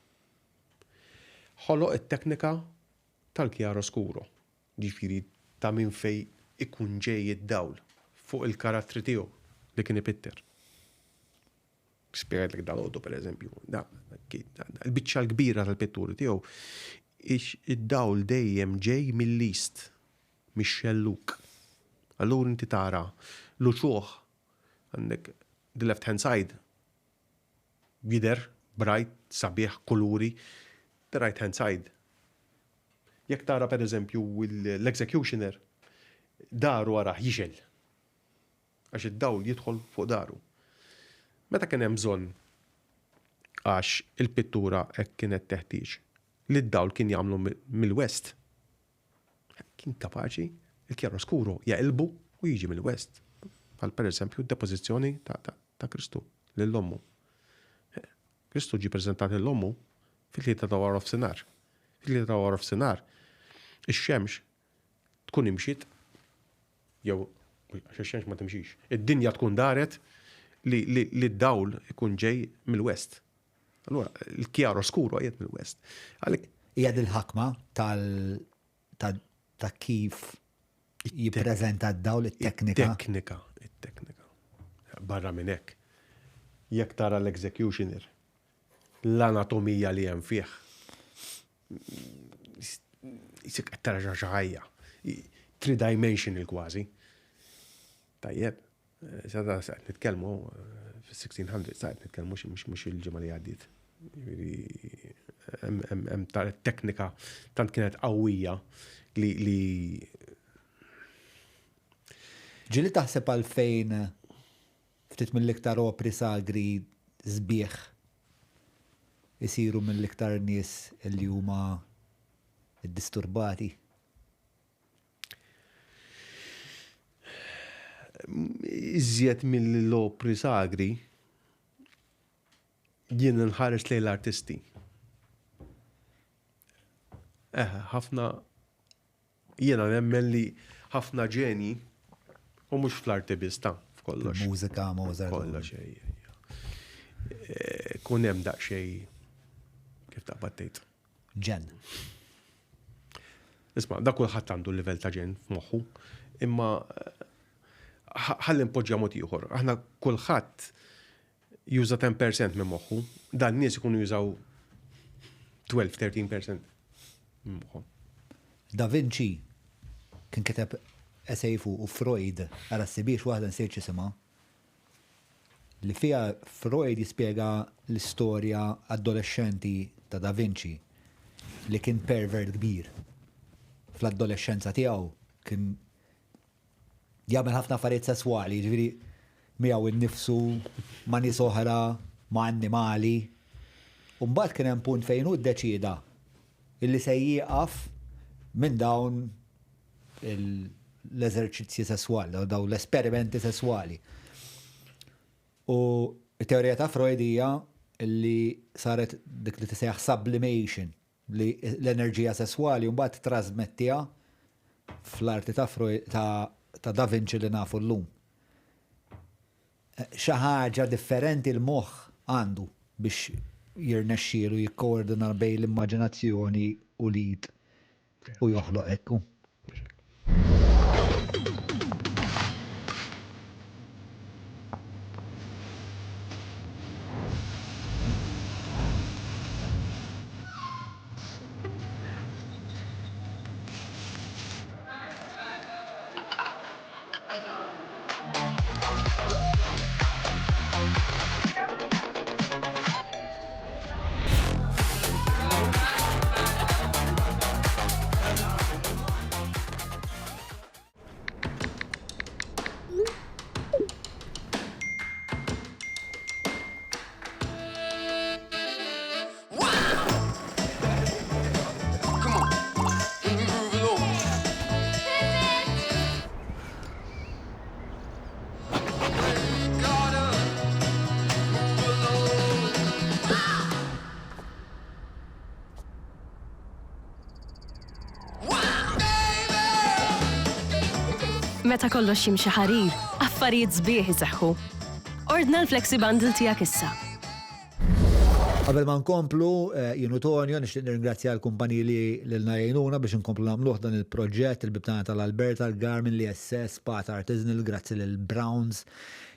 Ħoloq it-teknika tal-chiaroscuro, jiġifieri ta' minn fejn ikun ġej id-dawl fuq il-karattri tiegħu li kien ipitter. Spjegajtlek dalgħodu pereżempju, il-biċċa l-kbira tal-pitturi tiegħu id-dawl dejjem ġej mill-east, mix-xellug. Allura inti tara l-uċuħ għandek the left hand side jidher bright, sabiħ, kuluri, the right hand side. Jekk tara pereżempju l-executioner, daru arah jixgħel. Għax id-dawl jidħol fuq daru. Meta kien hemm bżonn għax il-pittura hekk kienet teħtieġ li d-dawl kien jagħmlu mill-west. Kien kapaċi il-chiaroscuro jaqilbu u jiġi mill-west. Bħal pereżempju d-depożizzjoni ta' Kristu lil ommu. Kristu ġie preżentat lil ommu fit-tlieta ta' waranofsinhar. Fit-tlieta ta' waranofsinhar ix-xemx tkun imxiet jew għax ix-xemx ma timxix. Id-dinja tkun daret li li d-dawl ikun ġej mill-west. Allura il-chiaroscuro qiegħed mill-west. Għalhekk Hija dil-ħakma tal ta' kif jippreżenta d-dawl it-teknika. It-teknika, it-teknika. Barra minn hekk, jekk tara l-executioner, l-anatomija li hemm fih, Jisik qed tara xi ħajja. Three-dimensional kważi. Tajjeb, sa da sa qed nitkellmu fis-1600 sa qed nitkellmu mhux il-ġimgħa li għaddiet. Hemm teknika tant kienet qawwija li li Ġieli taħseb għalfejn ftit mill-iktar opri sagri sbieħ isiru mill-iktar nies li huma ddisturbati? Iżjed milli l-opri sagri, jien inħares lejn l-artisti. Eħe, ħafna Jiena nemmen li ħafna ġenji, u mhux fl-arti biss ta' f'kollox. Mużika, Mozart. Kollox, ejja. Eh, kun hemm daqsxejn kif taqbad tgħid. Ġen. Isma' da kulħadd għandu livell ta' ġen f'moħħu, imma eh, ħalli npoġġja mod ieħor. Aħna kulħadd juża 10% minn moħħu, dan nies ikunu jużaw 12-13% minn moħħhom. Da Vinci kien kiteb essay fuq u Freud, ara ssibhiex waħda nsejt x'isimha, li fiha Freud jispjega l-istorja adolexxenti ta' Da Vinci li kien pervert kbir. Fl-adolexxenza tiegħu kien. jagħmel ħafna affarijiet sesswali, jiġifieri miegħu nnifsu, ma' nies oħra, ma' annimali. U mbagħad kien hemm punt fejn hu ddeċieda illi se jieqaf minn dawn l-eżerċizzji sesswali, dawn l-esperimenti sesswali. U t-teorija ta' Freud hija li saret dik li tisejjaħ sublimation, li l-enerġija sesswali mbagħad trażmettiha fl-arti ta' Freud ta' Da Vinci li nafu llum. Xi ħaġa differenti l-moħħ għandu biex jirnexxielu jikkoordina bejn l-immaġinazzjoni u l-id u joħloq hekk. Meta kollox jimxi ħarir, affarijiet sbieħ iseħħu. Ordna l-Flexi Bundle tiegħek issa. Qabel ma nkomplu, eh, jien u Tonio nixtieq nirringrazzja l-kumpaniji li lilna jgħinuna biex inkomplu nagħmluh dan il-proġett, il-Bibtana tal-Alberta, il-Garmin, l-ISS, Pat Artisanal, grazzi lil Browns,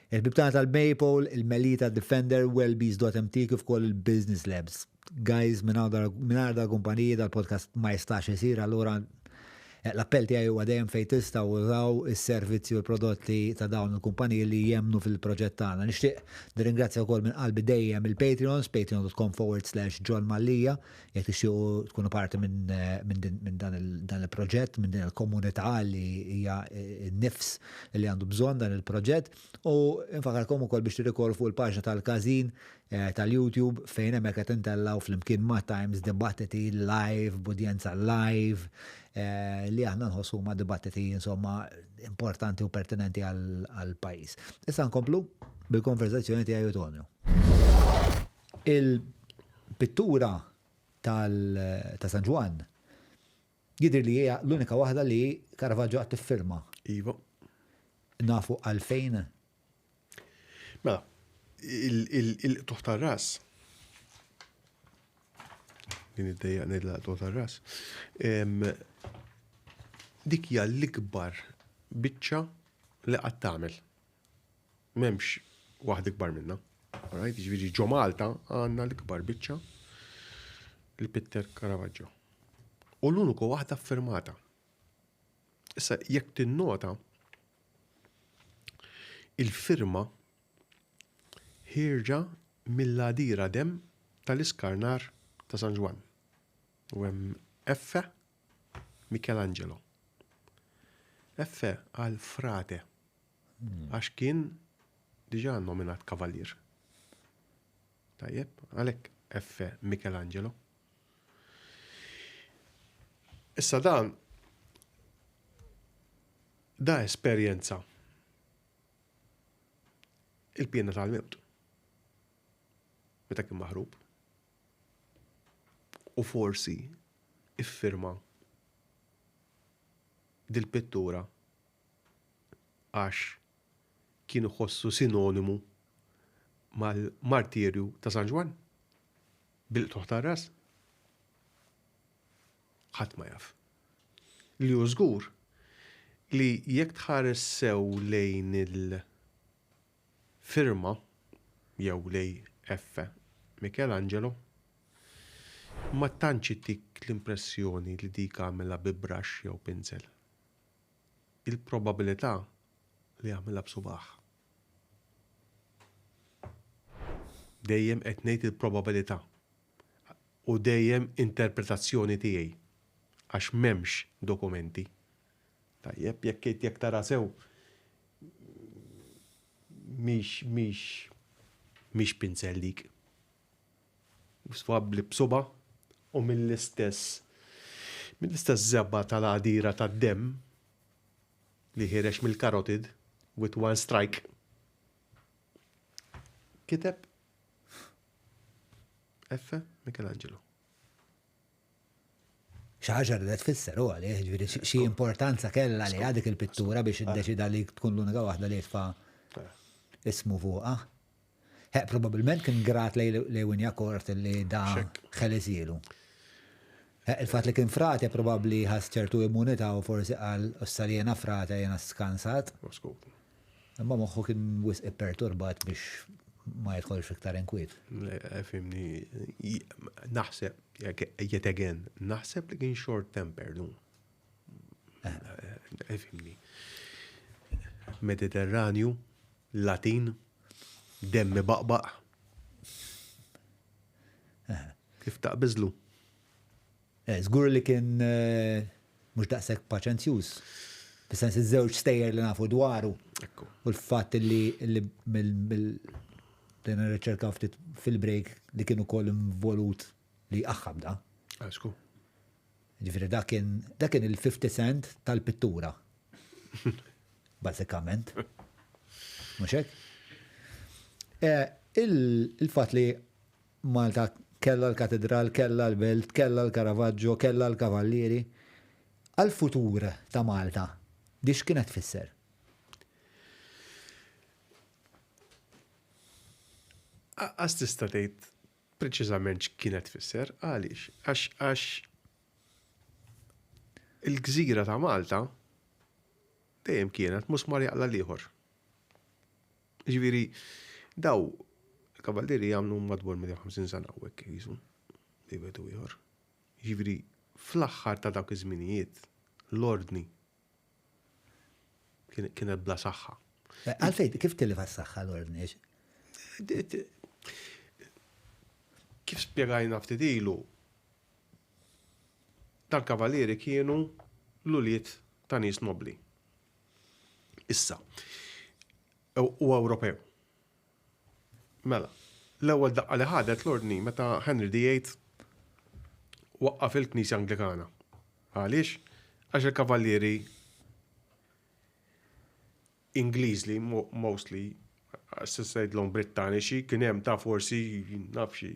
il-Bibtana tal-Maple, il-Melita Defender, Wellbees.mt kif ukoll il-Business Labs. Guys, mingħajr dal-kumpaniji dal-podcast ma jistax isir, allura L-appell tiegħi huwa dejjem fejn tistgħu użaw is-servizzi u l-prodotti ta' dawn il-kumpaniji li jemmnu fil-proġett tagħna. Nixtieq nirringrazzja wkoll minn qalbi dejjem il-Patreons, patreon.com forward slash John Mallia, jekk tixtiequ tkunu parti minn minn dan il-proġett, minn din il-komunità li hija n-nifs li għandu bżonn dan il-proġett. U nfakarkom ukoll biex tirrikorru fuq il-paġna tal-każin tal-YouTube fejn hemmhekk qed intellgħu flimkien ma' Times dibattiti live, b'udjenza live, li aħna nħossu huma dibattiti insomma importanti u pertinenti għall-pajjiż. Issa nkomplu bil-konverzazzjoni tiegħi u Tonio. Il-pittura ta' San Ġwann jidher li hija l-unika waħda li Caravaggio qatt iffirma. Iva. Nafu għalfejn? Mela, il-qtugħ tar-ras, din id-dejjaq ngħidilha qtugħ tar-ras, dik hija l-ikbar biċċa li qatt tagħmel. M'hemmx waħda ikbar minnha. Right? Jiġifieri ġo Malta għandna l-ikbar biċċa li pitter Caravaggio. U l-uniku waħda ffirmata. Issa jekk tinnota il-firma ħierġa mill-għadira demm tal-iskarnar ta' San Ġwann. U hemm F Michelangelo. F għal frate. Għax kien diġà nominat kavallier. Tajjeb, għalhekk F Michelangelo. Issa dan da esperjenza il-piena tal-mewt. Meta kien maħrub. U forsi iffirma dil-pittura għax kien iħossu sinonimu mal-martirju ta' San Ġwann bil-qtugħ tar-ras? Ħadd ma jaf. Li hu żgur li jekk tħares sew lejn il-firma jew lejn F. Michelangelo, ma tantx ittik l-impressjoni li dik għamilha bi brush jew pinzel. Il-probabilità li għamilha b'subagħ. Dejjem qed ngħid il-probabilità. U dejjem interpretazzjoni tiegħi għax m'hemmx dokumenti. Tajjeb, jekk jekk tara sew. Mhix, mhix, mhix pinzell dik. Swabbli b'suba' u mill-istess mill-istess żebgħa tal-għadira tad-demm li ħiereġ mill-carotid with one strike. Kiteb F. Michelangelo. Xi ħaġa ridet tfisser u għalih, ġifieri xi importanza kellha li dik il-pittura biex iddeċida li tkun l-unika waħda li jitfa' ismu fuqha. He, probabbilment kien grat lej Wignacourt li da ħelisielu. Il-fatt li kien frate probabbli ħass ċertu immunità u forsi qal issa li jiena frate jiena skansat. Imma moħħu kien wisq ipperturbat biex ma jidħolx iktar inkwiet. Fimni, naħseb, yet again, naħseb li kien short tempered. Eh. Fimni. Mediterranju, Latin, demmi baqbaq. Eh. Kif taqbiżlu? Eh, żgur li kien eh, mhux daqshekk paċenzjuż. Fis-sens iż-żewġ stejjer li nafu dwaru. U l-fatt li mill bdejna nirriċerkaw ftit fil-break li kien ukoll involut li aħħab da. Għasku. Ġifieri dak kien dak kien il-50 cent tal-pittura. Bażikament. Mhux hekk? Eh, il-fatt li Malta kellha l-Katidral, kellha l-Belt, kellha l-Caravaggio, kellha l-Kavallieri. Għall-futur ta' Malta, di x'kienet tfisser? Aqqas tista' tgħid preċiżament x'kienet tfisser, għaliex? Għax għax il-gżira ta' Malta dejjem kienet musmar jaqla' l-ieħor. Jiġifieri daw il-kavallieri jagħmlu madwar 250 sena hawnhekk qisu, bejn wieħed u ieħor. Jiġifieri fl-aħħar ta' dawk iż-żminijiet l-ordni kienet bla saħħa. Eh, għalfejn, kif tilfa s-saħħa l-ordni? Kif spjegajna ftit ilu, tal-kavallieri kienu l-ulied ta' nies nobbli. Issa, u Ewropew. Mela, l-ewwel daqqa li ħadet l-Ordni meta Henry VIII waqqaf il-Knisja Anglikana. Għaliex? Għax il-kavallieri Ingliż li mostly se ngħidlhom Brittaniċi, kien hemm ta' forsi naf xi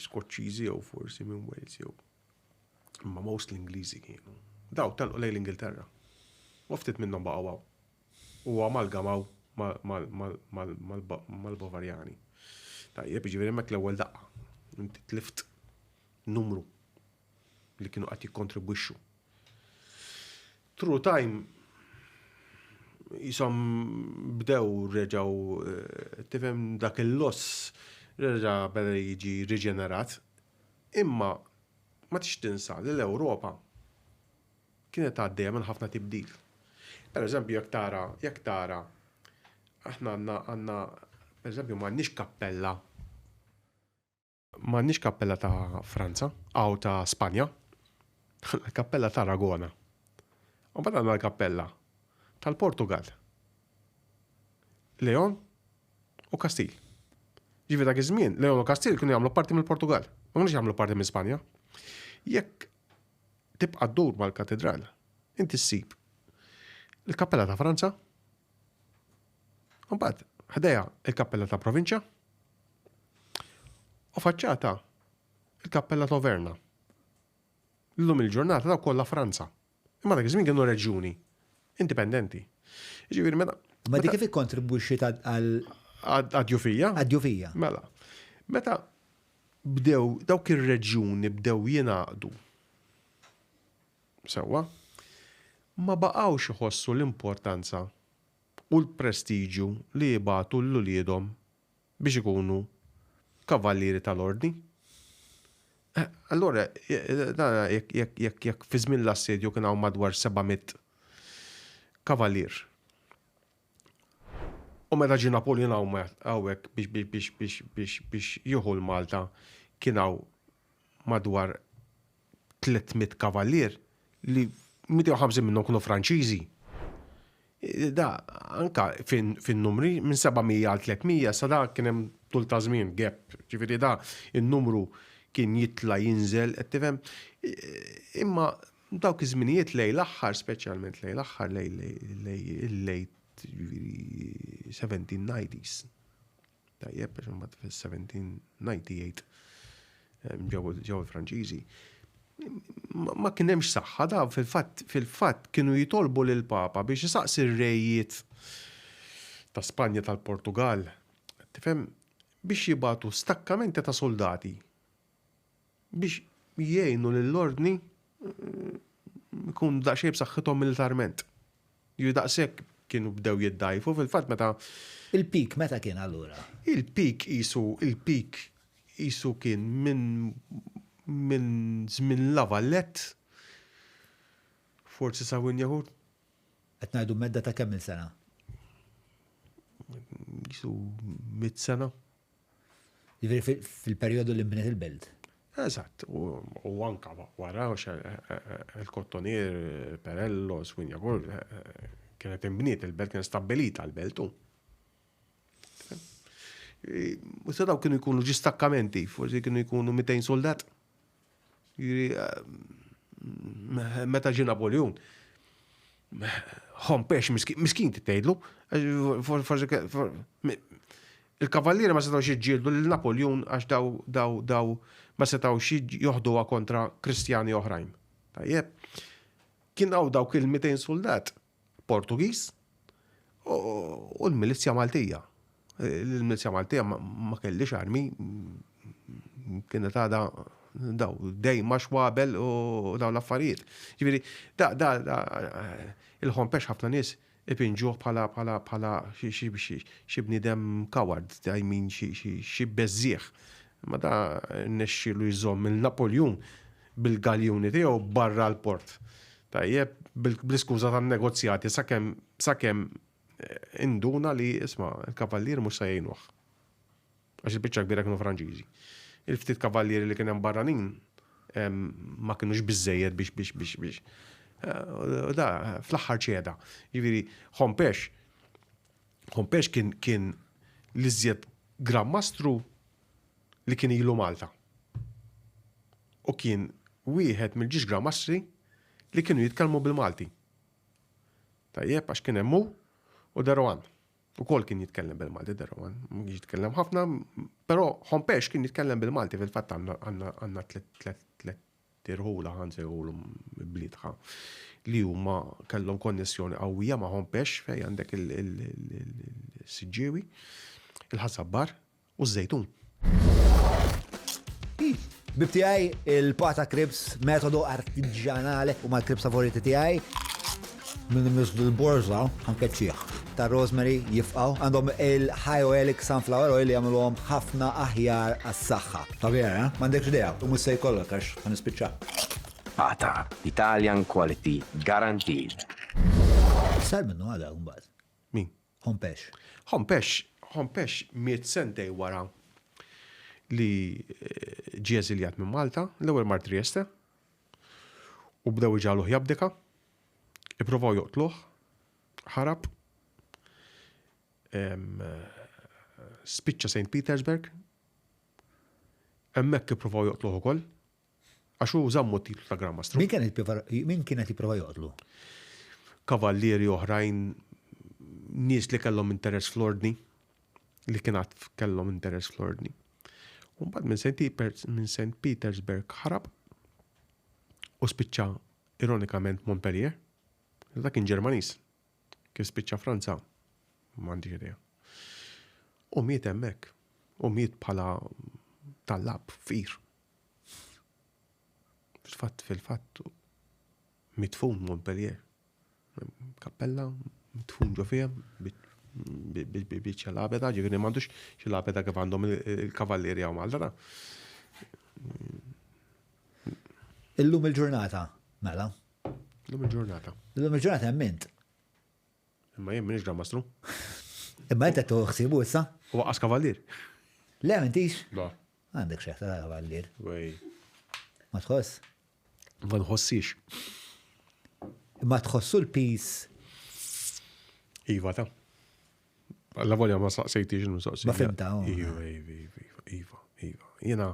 Skoċċiżi jew forsi minn Wales jew Imma mostly Ingliżi kienu. Daw telqu lejn l-Ingilterra. U ftit minnhom baqgħu hawn. U amalgamaw mal-Bavarjani. Tajjeb, jiġifieri hemmhekk l-ewwel daqqa. Inti tlift numru li kienu qed jikkontribwixxu. True time jisom bdew reġgħu eh, tifhem dak il-loss reġa' beda jiġi riġenerat. Imma ma tix tinsa li l-Ewropa kienet għaddejja minn ħafna tibdil. Per eżempju, jekk tara, jekk tara, aħna għandna għandna, per eżempju, m'għandniex kappella m'għandniex kappella ta' Franza, aw ta' Spanja, kappella ta' Aragona. U mbagħad għandna l-kappella tal-Portugal. Leon u Kastil. Ġifieri dak iż-żmien, Leon u Kastil kienu jagħmlu parti mill-Portugal, ma kinux jagħmlu parti minn Spanja. Jekk tibqa' ddur mal-katedral, inti ssib il-kappella ta' Franza, u mbagħad ħdejha il-kappella ta' Provinċja, u faċċata il-kappella ta' Overna. Illum il-ġurnata daw kollha Franza. Imma dak iż-żmien kienu reġjuni indipendenti. Jiġifieri meta. Ma dik kif ikkontribwixxiet għal. Għad-djufija? Għad-djufija. Mela. Meta bdew dawk ir-reġjuni bdew jingħaqdu. Sewwa. Ma baqgħux iħossu l-importanza u l-prestiġju li jibagħtu 'l uliedhom biex ikunu kavallieri tal-Ordni. Allura, jekk fi żmien l-assedju kien hawn madwar 700 kavallier. U meta ġie Napoleon hawnhekk biex jieħu l-Malta kien hawn madwar 300 kavallier li 250 minnhom kienu Franċiżi. Da, anka fin-numri minn 700 għal 300 sa da kien hemm tul ta' żmien gap, ġifieri da in-numru kien jitla' jinżel, qed tifhem? Imma dawk iż-żminijiet lejn l-aħħar, speċjalment lejn l-aħħar lejn il-late 1790s. Tajjeb, għax imbagħad fis-1798 ġew il-Franċiżi. Ma kien hemmx saħħa da fil-fatt fil-fatt kienu jitolbu lill-Papa biex isaqsi r-rejiet ta' Spanja tal-Portugal, tifhem, biex jibagħtu stakkamenti ta' soldati biex jgħinu lill-Ordni jkunu daqsxejn b'saħħithom militarment. Jiġifieri daqshekk kienu bdew jiddgħajfu, fil-fatt meta. Il-peak meta kien allura? Il-peak qisu, il-peak qisu kien minn minn żmien La Valette, forsi sa Wignacourt. Qed ngħidu medda ta' kemm-il sena? Qisu mitt sena. Jiġifieri fil-perjodu li nbniet il-belt. Eżatt, u anka wara il-Kottonier, Perello, Swinjakur, kienet inbniet il-belt, kienet stabbilita l-belt. U sa daw kienu jkunu ġistakkamenti, forsi kienu jkunu 200 soldat. Meta ġie Napoleon, Hompex miskin tgħidlu, il-kavallieri ma setgħux jiġġieldu lil Napoleon għax daw daw daw ma setgħux joħduha kontra Kristjani oħrajn. Tajjeb. Kien hawn dawk il-200 suldat Portugiż u l-milizja Maltija. Il-milizja Maltija ma kellix armi, kienet għadha daw dejma xwabel u daw l-affarijiet. Ġifieri, da da il-ħompex ħafna nies ipinġuh bħala bħala bħala xi bniedem coward, I mean xi beżżiegħ. Ma da rnexxielu jżomm lil Napoljun bil-galjuni tiegħu barra l-port. Tajjeb, bl-iskuża tan-negozjati sakemm sakemm induna li isma' il-kavallieri mhux se jgħinuh. Għax il-biċċa kbira kienu Franċiżi. Il-ftit kavallieri li kien hemm barranin ma kinux biżżejjed biex biex biex biex. U da fl-aħħar ċeda. Jiġifieri Hompesch Hompesch kien kien l-iżjed Gran Mastru li kien ilu Malta. U kien wieħed mill-ġiex Gran Mastri li kienu jitkellmu bil-Malti. Tajjeb, għax kien hemm hu u Deroan. Ukoll kien jitkellem bil-Malti Deroan. Ma kienx jitkellem ħafna, però Hompesch kien jitkellem bil-Malti fil-fatt għandna tliet irħula ħa nsejħulhom bliet ħa li huma kellhom konnessjoni qawwija ma' Hompesch fejn għandek il-Siġġiewi, il-Ħaż-Żabbar U ż-żejtun. Ħbieb tiegħi, il-pata cribs, metodu artiġjanali huma l-cribs favoriti tiegħi. Minn immislu l-borża, ħankeċċih. Ta' rosemary jifqgħu. Għandhom il-high oleic sunflower oil li jagħmluhom ħafna aħjar għas-saħħa. Ta' vera, eh? M'għandekx idea, u mhux se jkollok għax ħa nispiċċa. Pata, Italian quality guaranteed. X'sar minnu għada mbagħad? Min? Hompesch. Hompesch, Hompesch miet sentejn wara li ġie eżiljat minn Malta, l-ewwel mar Trieste u bdew iġagħluh jabdika, ippruvaw joqtluh, ħarab, spiċċa St. Petersburg, hemmhekk ippruvaw joqtluh ukoll, Għax hu żammu t-titlu ta' Gran Mastru. Min kien qed jipprova joqtlu? Kavallieri oħrajn, nies li kellhom interess fl-Ordni, li kien għad kellhom interess fl-Ordni. U mbagħad minn St. Petersburg ħarab u spiċċa ironikament Montpellier. Dak kien Ġermaniż. Kif spiċċa Franza, m'għandix idea. U miet hemmhekk. U miet bħala tallab fqir. Fil-fatt, fil-fatt, midfun Montpellier. Kappella, midfun ġo fiha, biċċa labeda, ġifieri m'għandux xi labeda kif għandhom il-kavallieri hawn Malta ta'. Illum il-ġurnata, mela. Illum il-ġurnata. Illum il-ġurnata hemm int. Imma jien m'iniex Gran Mastru. Imma int qed tieħu ħsiebu issa? U waqqas kavallier. Le m'intix? Le. Għandek xeħta ta' kavallier. Wej. Ma tħoss? Ma nħossix. Imma tħossu l-piż? Iva ta. Alla volja ma saqsejtix il-mistoqsija. Ma fimta. Oh. Iva, iva, iva, iva, iva. Jena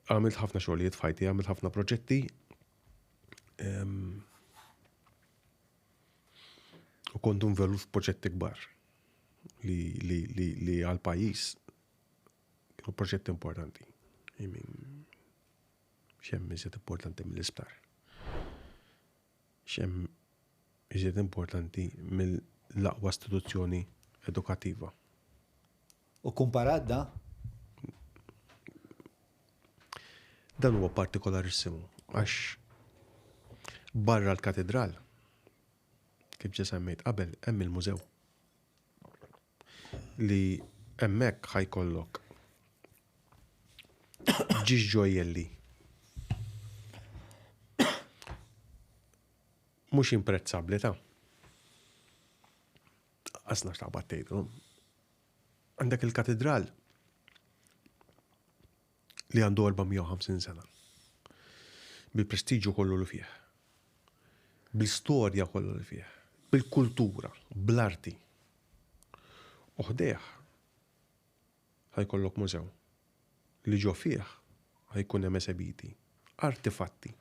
għamilt ħafna xogħlijiet f'ħajti, għamilt ħafna proġetti. U kont involut f'proġetti kbar li, li, li, li għal-pajjiż kienu proġetti importanti. I mean, x'hemm iżjed importanti mill-isptar? X'hemm iżjed importanti mill-aqwa istituzzjoni edukattiva? U kumparat da? Dan huwa partikolarissimu għax barra l-katedral, kif ġa semmejt qabel, hemm il-mużew. Li hemmhekk ħa jkollok ġiex ġojjelli. Mhux imprezzabbli ta'. Qasna x'taqbad tgħidu. Għandek il-katedral li għandu 450 sena. Bil-prestiġu kollu li fih. Bil-storja kollu li fih. Bil-kultura, bl-arti. U ħdejh ħa jkollok mużew li ġo fih ħa jkun hemm esebiti artifatti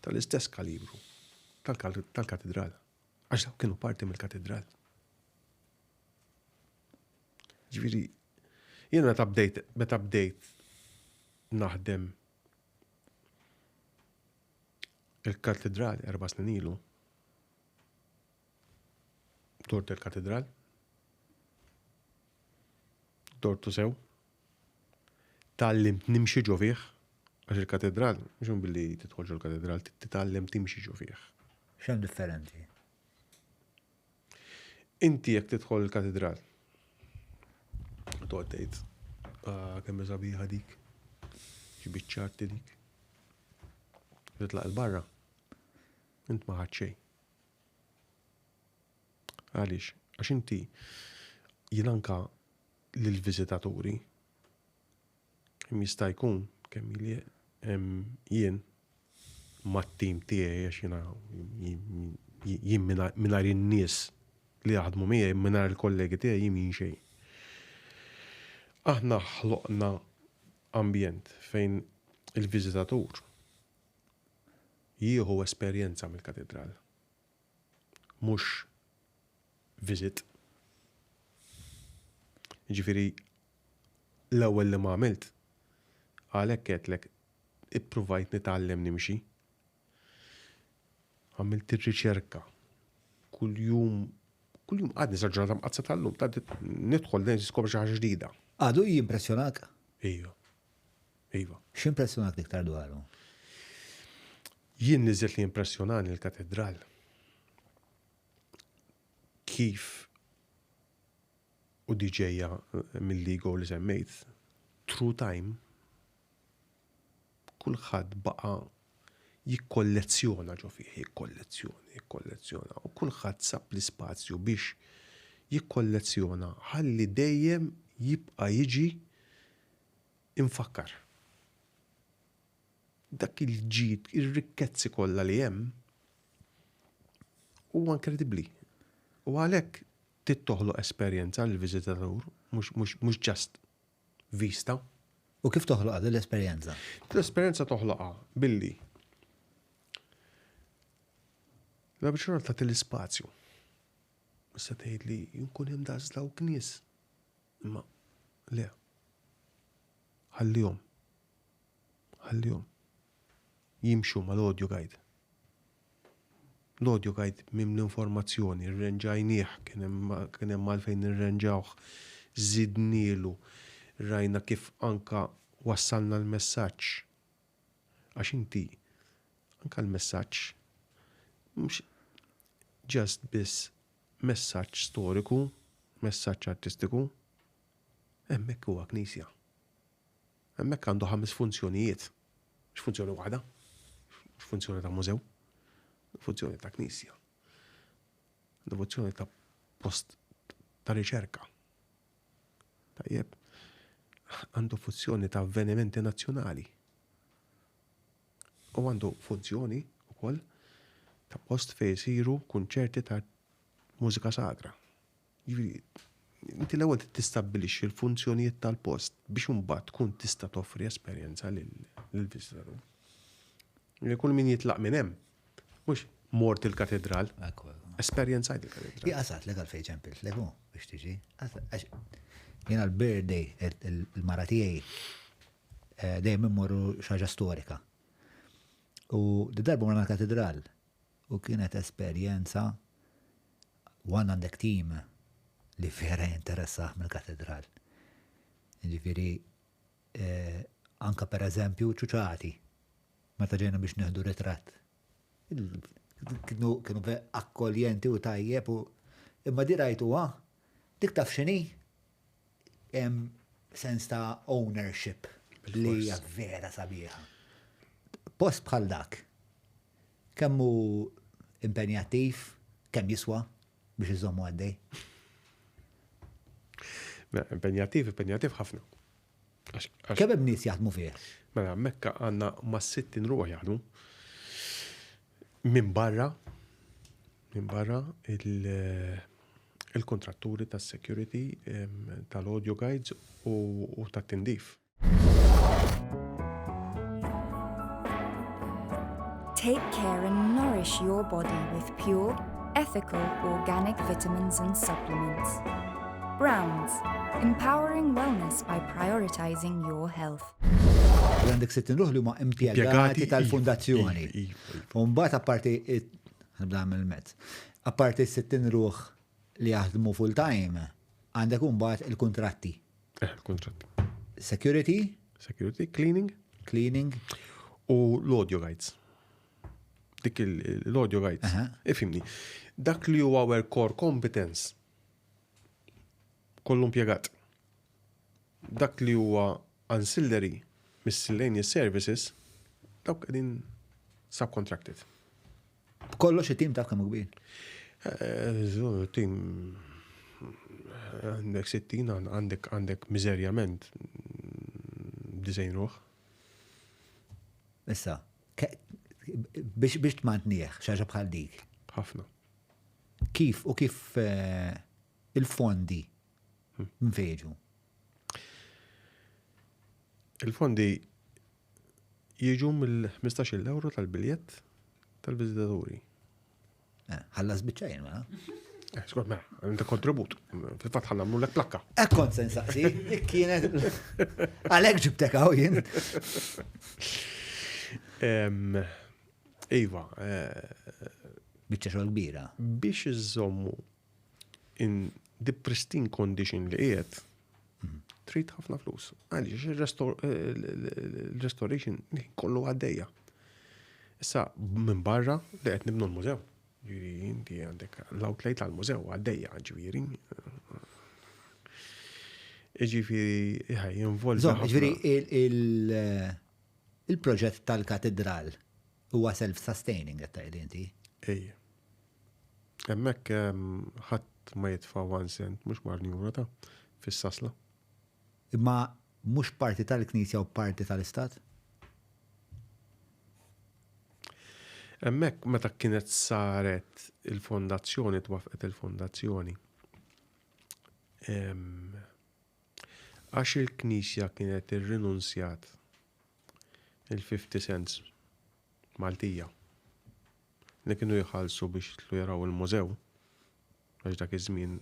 tal-istess kalibru tal-katidral. Għax dawk kienu parti mill-katidral. Ġifieri, jien meta bdejt meta bdejt naħdem il-katedral erba' snin ilu, dort il-katedral, dortu sew, tgħallimt nimxi ġo fih, għax il-katedral, mhux billi tidħol ġo l-katedral, titgħallem timxi ġo fih. X'hemm differenti? Inti jekk tidħol il-katedral, toqgħod tgħid, ah, kemm sabiħa dik, xi biċċa arti dik. Titlaq il-barra, int ma ħadd xejn. Għaliex? Għax inti jien anka lill-viżitaturi Kemm jista' jkun, kemm ili jien mat-tim tiegħi għax jiena jien mingħajr in-nies li jaħdmu miegħi, mingħajr il-kollegi tiegħi jien m'jien xejn. Aħna ħloqna ambjent fejn il-viżitatur jieħu esperjenza mill-katidral. Mhux visit. Jiġifieri l-ewwel li m'għamilt, għalhekk għedtlek ippruvajt nitgħallem nimxi. Għamilt ir-riċerka. Kuljum, kuljum għadni sal-ġurnata mqaddsa tal-lum, nidħol dejjem niskopri xi ħaġa ġdida. Għadu jimpressjonak? Iva. Iva. X'impressjonak l-iktar dwaru? Jien li żied li impressjonani l-katedral kif u di ġejja mill-ego li semmejt, through time, kulħadd baqa' jikkollezzjona ġo fih, jikkollezzjona, jikkollezzjona, u kulħadd sab l-ispazju biex jikkollezzjona ħalli dejjem jibqa' jiġi imfakkar. Dak il-ġid, ir-rikkezzi kollha li hemm huwa inkredibbli. U għalhekk trid toħloq esperjenza lill-viżitatur, mhux just vista. U kif toħloqha din l-esperjenza? L-esperjenza toħloqha billi l-biċċa tagħti l-ispazju. Issa tgħid li jkun hemm daqs dawk nies. Imma le. Ħallihom. Ħallihom jimxu mal-audio guide. L-audio guide mimli informazzjoni, rrenġajnieh, kien hemm għalfejn nirrenġawh, żidnielu, rajna kif anka wassalna l-messaġġ. Għax inti anka l-messaġġ mhux just biss messaġġ storiku, messaġġ artistiku, hemmhekk huwa knisja. Hemmhekk għandu ħames funzjonijiet. Mhux funzjoni waħda. Mhux funzjoni ta' mużew. Funzjoni ta' knisja. Għandu funzjoni ta' post ta' riċerka. Tajjeb. Għandu funzjoni ta' avvenimenti nazzjonali. U għandu funzjoni wkoll ta' post fejn isiru kunċerti ta' Mużika sagra. Jiġifieri, inti l-ewwel trid tistabbilixxi l-funzjonijiet tal-post biex imbagħad tkun tista' toffri esperjenza lill-viżitatur. Kull min jitlaq minn hemm, mhux mort il-katedral, esperjenzajt il-katedral. Jaqasat għalfejn ċempiltlek hu biex tiġi. Jiena l-birthday il-mara tiegħi eh, dejjem immorru xi ħaġa storika. U darba morna l-katedral u kienet esperjenza one għandek tim li vera jinteressah mill-katedral. Ġifieri eh, anka per eżempju ċuċati meta ġejna biex nieħdu ritratt. Kienu kienu akkoljenti u tajjeb u imma di rajtuha dik taf x'inhi hemm sens ta' ownership li hija vera sabiħa. Post bħal dak, kemm hu impenjattiv, kemm jiswa biex iżommu għaddej? Mela, impenjattiv, impenjattiv ħafna. Kemm hemm nies jaħdmu fih? Mela, mekka għandna ma' 60 ruħ jaħdmu. Minn barra, minn barra il-kontratturi tas-security, tal-audio guides u tat-tindif. Take care and nourish your body with pure, ethical, organic vitamins and supplements. Browns, empowering wellness by prioritizing your health. Għandek 60 ruħ li huma impjegati tal-fundazzjoni. U mbagħad apparti nibda mill-mezz. Apparti 60 ruħ li jaħdmu full time, għandek imbagħad il-kuntratti. Eh, il-kuntratti. Security? Security, cleaning. Cleaning. U l-audio guides. Dik l-audio guides. Ifimni. Dak li huwa our core competence kollu impjegat. Dak li huwa ancillary miscellaneous services dawk qegħdin subcontracted. B'kollox it-tim taf kemm hu kbir? Eh, tim għandek 60 għandek għandek miżerjament disejn ruħ. Issa, biex biex tmantnieh xaġa bħal dik. Ħafna. Kif u kif eh, il-fondi hmm. minn fejn Il-fondi Jiġu mill-15-il ewro tal-biljett tal-viżitaturi. Eh, ħallas biċċa jien mela. Eh, skont mela, inti kontribut. Fil-fatt ħa nagħmlu lek plakka. Hekk kont se nsaqsi, dik kienet għalhekk ġibtek hawn jien. Iva. Eh, biċċa xogħol kbira. Biex iżommu in the pristine condition li qiegħed, trid ħafna flus. Għaliex il-restoration kollu għaddejja. Issa minn barra li qed nibnu l-mużew. Ġifieri inti għandek l-outlay tal-mużew għaddejja, ġifieri. Ġifieri, ħaj, jinvolvi. Ġifieri il-proġett tal-katedral huwa self-sustaining qed tgħidli inti. Ejja. Hemmhekk ħadd ma jitfa' one cent, mhux marnjura ta' fis-sasla. Imma mhux parti tal-Knisja u parti tal-Istat? Hemmhekk meta kienet saret il-fondazzjoni, twaffqet il-fondazzjoni. Għax il-Knisja kienet irrinunzjat il-50 cents Maltija li kienu jħallsu biex jidħlu jaraw il-mużew, għax dak iż-żmien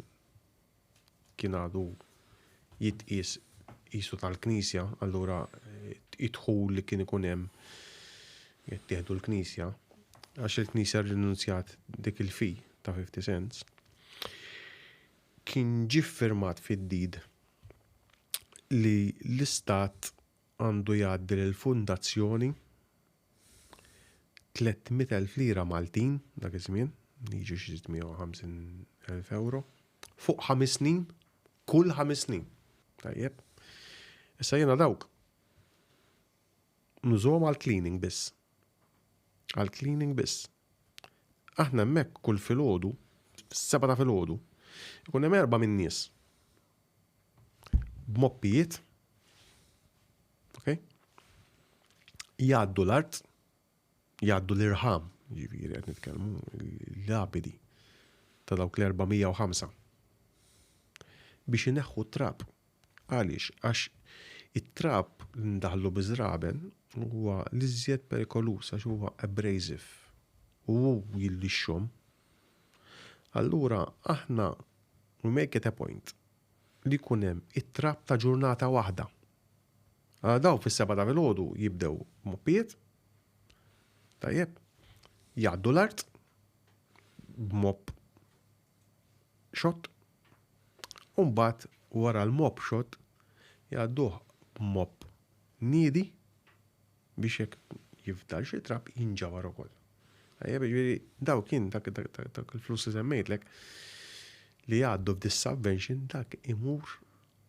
kien għadu jitqies qisu tal-Knisja, allura id-dħul li kien ikun hemm jittieħdu l-Knisja, għax il-Knisja rrinunzjat dik il-fee ta' 50 cents, kien ġie ffirmat fid-deed li l-Istat għandu jgħaddi lill-Fundazzjoni 300,000 lira Maltin dak iż-żmien, li jiġu xi 650,000 ewro, fuq ħames snin, kull ħames snin. Tajjeb. Issa jiena dawk nużhom għal cleaning biss. Għal cleaning biss. Aħna hemmhekk kull filgħodu, fis-sebgħa ta' filgħodu, ikun hemm erba' min-nies b'moppijiet, ok? Jgħaddu l-art, jgħaddu l-irħam, ġifieri qed nitkellmu l-lapidi. ta' dawk l-405 biex ineħħu t-trab. Għaliex? Għax it-trab li ndaħlu biż-żraben huwa l-iżjed perikoluż għax huwa abrasive u hu jillixxhom. Allura aħna we make it a point li jkun hemm it-trab ta' ġurnata waħda. Allura dawn fis-sebgħa ta' filgħodu jibdew b'moppijiet, tajjeb, jgħaddu l-art b'mopp xott u mbagħad wara l-mopp xott jgħadduh b'mopp niedi biex jekk jifdal xi trab jinġabar ukoll. Tajjeb, jiġifieri daw kien dak il-flus li semmejtlek li jgħaddu f'dis subvention dak imur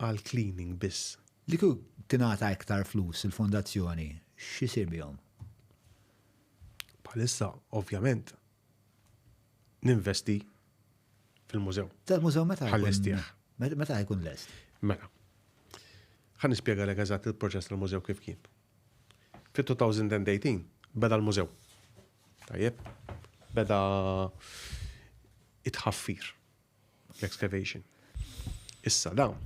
għal cleaning biss. Li kieku tingħata iktar flus il-fondazzjoni, x'isir bihom? Bħalissa, ovvjament, ninvesti fil-mużew. Tal-mużew meta jkun? Meta jkun lest? Mela. Ħa nispjegalek eżatt il-proċess tal-mużew kif kien. Fit-2018 beda l-mużew. Tajjeb, beda it-ħaffir, l-excavation. Issa dawn,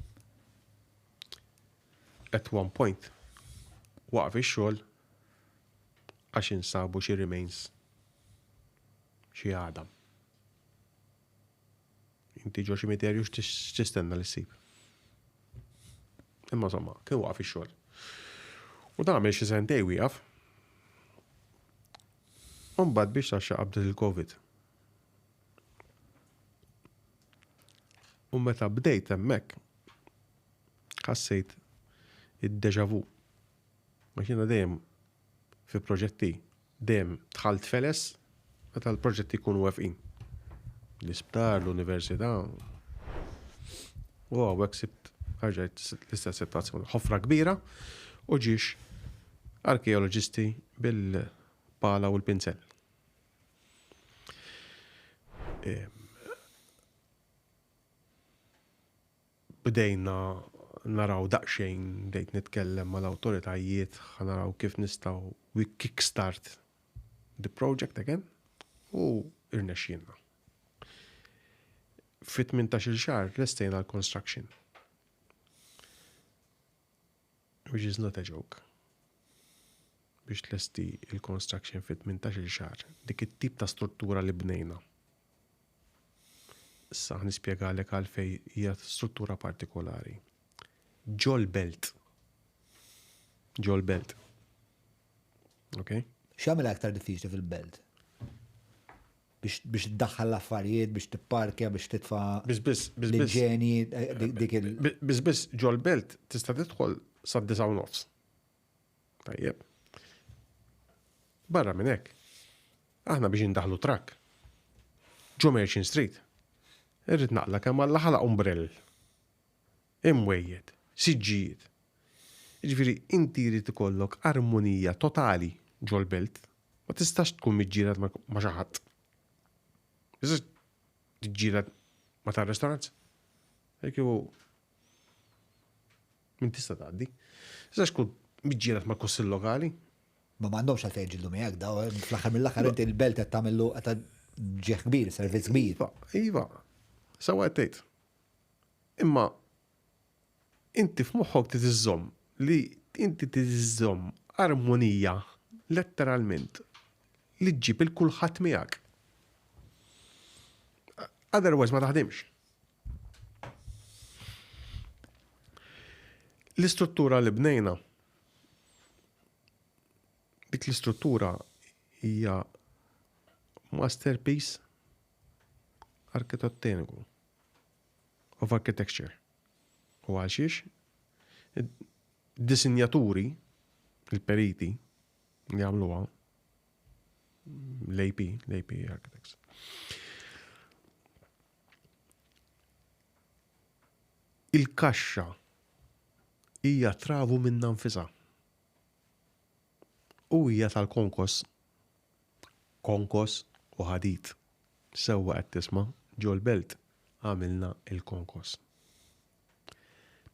at one point, waqaf ix-xogħol għax insabu xi remains xi għadam. Inti ġo ċimiterju x'tistenna li ssib? Imma insomma, kien waqaf ix-xogħol. U dan għamel xi sentej wieqaf. U mbagħad biex taxxa qabdet il-Covid. U meta bdejt hemmhekk ħassejt id-deja vu. Għax jiena dejjem fi proġetti dejjem dħalt feles meta l-proġetti jkunu wefqin. L-isptar, l-università. U hawnhekk sibt rġajt l-istess sitwazzjoni. Ħofra kbira u ġiex arkeoloġisti bil-pala u l-pinzell. Bdejna naraw daqsxejn, bdejt nitkellem mal-awtoritajiet ħa naraw kif nistgħu we kick start the project again u irnexxielna. Fi 18-il xahar lestejna l-construction. Which is not a joke. Biex tlesti il-construction fi 18-il xahar, dik it-tip ta' struttura li bnejna. Issa nispjegalek għalfejn hija struttura partikolari. Ġol-belt. Ġol-belt. Ok? X'jagħmilha aktar diffiċli fil-belt? Biex tdaħħal l-affarijiet, biex tipparkja, biex titfa' Biss biss, biss biss. l-ġeni, eh, dik il. Biss biss ġol-belt tista' tidħol sad-disgħa u nofs. Tajjeb. Barra minn hekk, aħna biex indaħlu trakk ġo Merchant Street, irrid naqla' kemm Alla ħalaq umbrell, imwejjed, siġġijiet. Jiġifieri inti jrid ikollok armonija totali ġol-belt, ma tistax tkun miġġieled ma' xi ħadd. Tistax tiġġieled ma' tar-restaurants. Jekk Min tista' tgħaddi. Tistax tkun miġġieled mal-Kunsill Lokali. Ma m'għandhomx għalfejn jiġġieldu miegħek daw, eh, fl-aħħar mill-aħħar inti l-belt qed tagħmillu qed ġieħ kbir, servizz kbir. Iva, iva. Sewwa qed tgħid. Imma inti f'moħħok trid iżżomm li inti trid iżżomm armonija letteralment li ġġib il kulħadd miegħek. Otherwise ma taħdimx. L-istruttura li bnejna, dik l-istruttura hija masterpiece arkitettoniku of architecture. U għal xiex? Disinjaturi, il-periti li għamluha, l-AP, l-AP Architects. Il-kaxxa hija travu minnha nfisha. U hija tal-konkos. Konkos u ħadid. Sewwa qed tisma', ġol-belt għamilna il-konkos.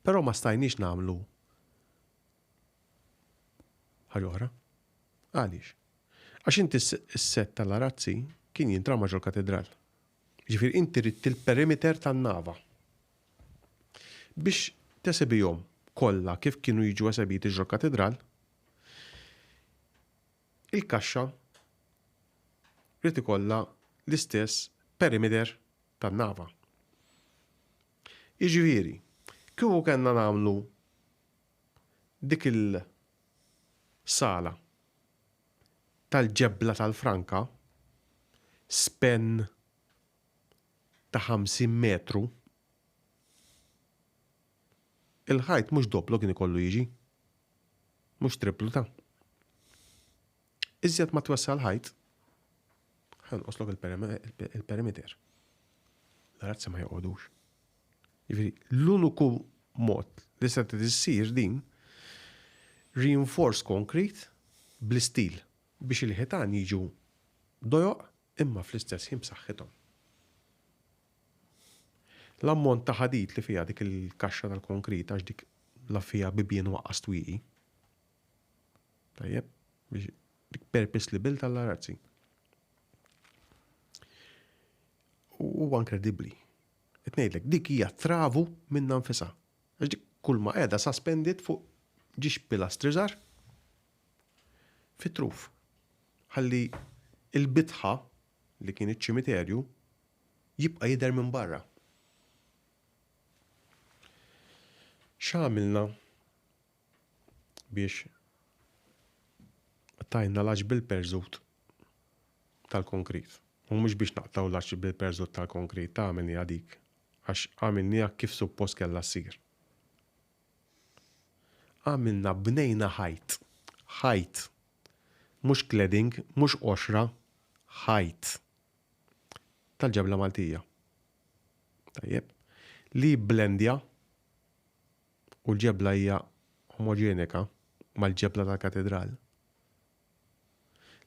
Però ma stajniex nagħmlu ħaġa oħra. Għaliex? Għax inti s-sett tal-arazzi kien jintrama ġol-katidral. Jiġifieri inti ridt il-perimeter tan-nava. Biex tesebihom kollha kif kienu jiġu esebiti ġol-katidral, il-kaxxa ried ikollha l-istess perimeter tan-nava. Jiġifieri, kieku kellna nagħmlu dik il-sala tal-ġebla tal-franka spenn ta' 50 metru, il-ħajt mhux dopplu kien ikollu jiġi, mhux triplu ta'. Iżjed ma twessa' l-ħajt, ħa jonqoslok il-perimeter. L-arazzi ma joqogħdux. Jiġifieri l-uniku mod li setgħet issir din reinforced concrete bl-istil biex il-ħitan jiġu dojoq imma fl-istess ħin b'saħħithom. L-ammont ta' ħadid li fiha dik il-kaxxa tal-konkrit għax dik la fiha bibien u aqqas twieqi. Tajjeb, biex dik purposely built għall-arazzi. Huwa inkredibbli. Qed ngħidlek, dik hija travu minnha nfisha. Għax dik kull ma qiegħda suspended fuq ġiex pilastri żgħar fit-truf. Ħalli il-bitħa li kien iċ-ċimiterju jibqa' jidher minn barra. X'għamilna biex qtajna l-għax bil-perżut tal-konkrit? U mhux biex naqtgħu l-għax bil-perżut tal-konkrit, ta' għamilniha dik, għax għamilniha kif suppost kellha ssir. Għamilna bnejna ħajt. Ħajt. Mhux cladding, mhux qoxra, ħajt. Tal-ġebla Maltija. Tajjeb. Li jibblendja u l-ġebla hija omoġenika mal-ġebla tal-katidral.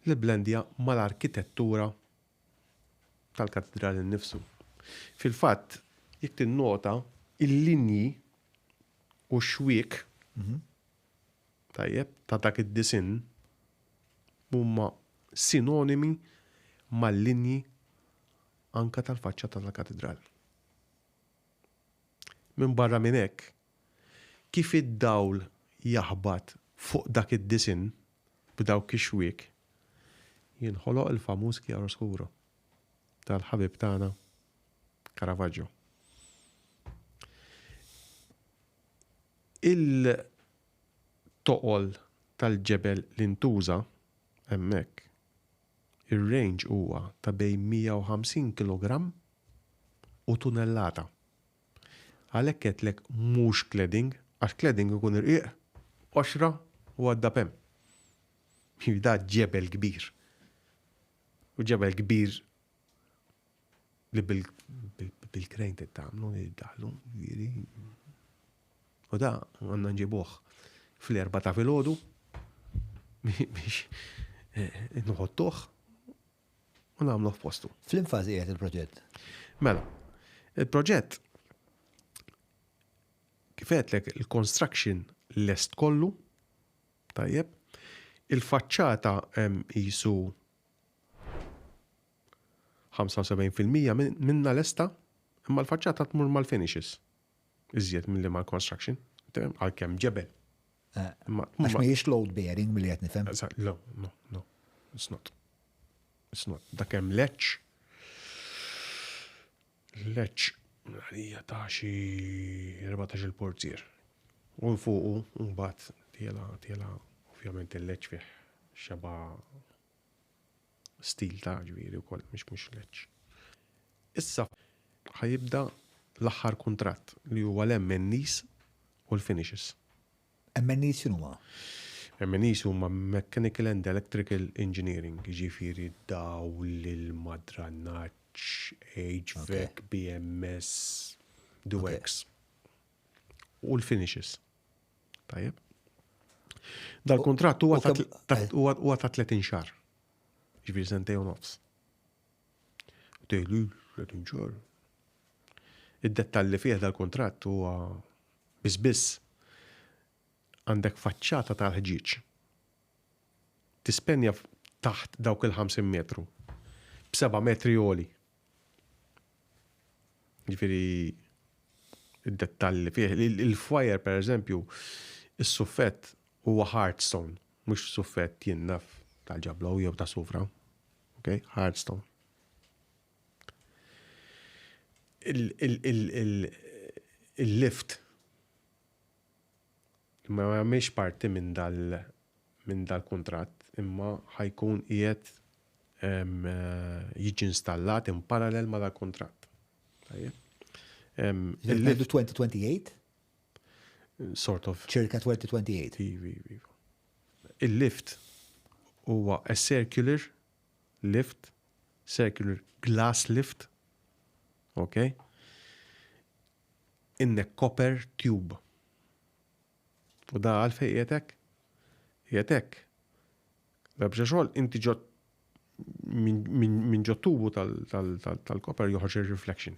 Li bblendja mal-arkitettura tal-katidral innifsu. Fil-fatt, jekk tinnota, il-linji u x-xwiek tajjeb, ta' dak id-disinn huma sinonimi mal-linji anke tal-faċċata tal-katidral. Minbarra minn hekk, kif id-dawl jaħbat fuq dak id-disinn b'dawk ix-xwiek, jinħoloq il-famuż chiaroscuro tal-ħabib tagħna Caravaggio. Il-toqol tal-ġebel li ntuża hemmhekk, ir-range huwa ta' bejn 150 kilogramm u tunellata. Għalhekk għedtlek mhux cladding, għax cladding ikun irqiq, qoxra u għaddab hemm. Da ġebel kbir. U ġebel kbir li bil-krejn trid tagħmlu, jiddaħlu, jiġifieri. U da għandna nġibuh fl-erba' ta' filgħodu biex eh, nħottuh u nagħmluh f'postu. Fl-infażi qiegħed il-proġett? Mela, il-proġett kif għedtlek il-construction lest kollu, tajjeb, il-faċċata hemm qisu 75% minnha lesta, imma l-faċċata tmur mal-finishes iżjed milli mal-construction, għalkemm ġebel. Eh, għax mhijiex load bearing milli qed nifhem. No, no, no, it's not. It's not. Dak hemm leċ. Leċ għalija ta' xi 14 il-porzier. U fuqu mbagħad tiela tiela ovvjament il-leċ fih xeba Stil ta' ġifieri wkoll mhux mhux leġġ. Issa ħa jibda l-aħħar kuntratt li huwa l-MNEs u l-finishes. MNEs x'inhuma? MNEs huma Mechanical and Electrical Engineering, jiġifieri dawl, ilma, dranaġġ, HVAC, BMS, the works. U l-finishes. Tajjeb. Dal-kuntratt huwa ta' 30 xahar. Ġifieri sentejn u nofs. Tgħidli 30 xahar. Id-dettalli fih dal-kuntratt huwa biss biss għandek faċċata tal-ħġieġ. Tispenja taħt dawk il-50 metru b'seba' metri għoli. Ġifieri id-dettalli fih. Il-foyer per eżempju, is-suffett huwa hard stone, mhux suffett jien naf tal-ġablow jew ta' sufra. Ok, hard stone. Il-lift ma jagħmilx parti minn dal minn dal-kuntratt imma ħa jkun qiegħed jiġi installat in parallel ma' dal-kuntratt. Tajjeb. Il-lift 2028? Sort of. Ċirka 2028. Iva, iva, iva. Il-lift huwa a circular lift, circular glass lift, okay? In a copper tube. U da għalfejn qiegħed hekk? Qiegħed hekk. L-ebda xogħol inti ġo minn ġo tubu tal-copper joħroġ ir-reflection.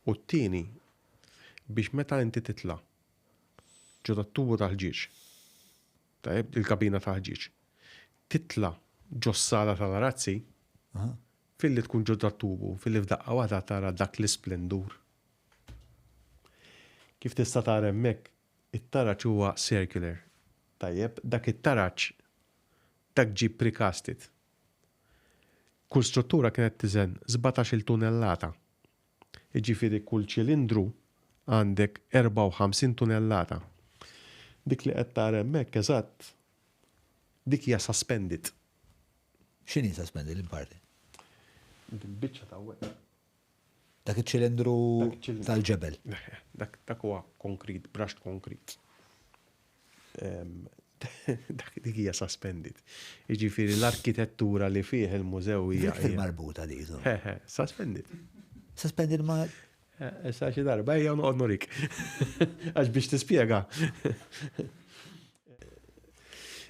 U t-tieni biex meta inti titla' ġo tat-tubu tal-ħġieġ, tajjeb, il-kabina tal-ħġieġ, titla' ġo s-sala tal-arazzi, filli tkun ġo dat-tubu, filli f'daqqa waħda tara dak l-isplendur. Kif tista' tara hemmhekk, it-taraġ huwa circular. Tajjeb, dak it-taraġ dak ġie precasted. Kull struttura kienet tiżen sbatax-il tunellata. Jiġifieri kull ċilindru għandek 54 tunellata. Dik li qed tara hemmhekk eżatt, dik hija suspended. X'inhi suspended il-parti? Dil-biċċa ta' hawnhekk. Dak iċ-ċilindru tal-ġebel. Dak huwa konkrit, brushed concrete. Dak dik hija suspended. Jiġifieri l-arkitettura li fih il-mużew hija. Dik marbuta di. Suspended. Suspended ma. Issa xi darba ejja noqgħod nurik. Għax biex tispjega.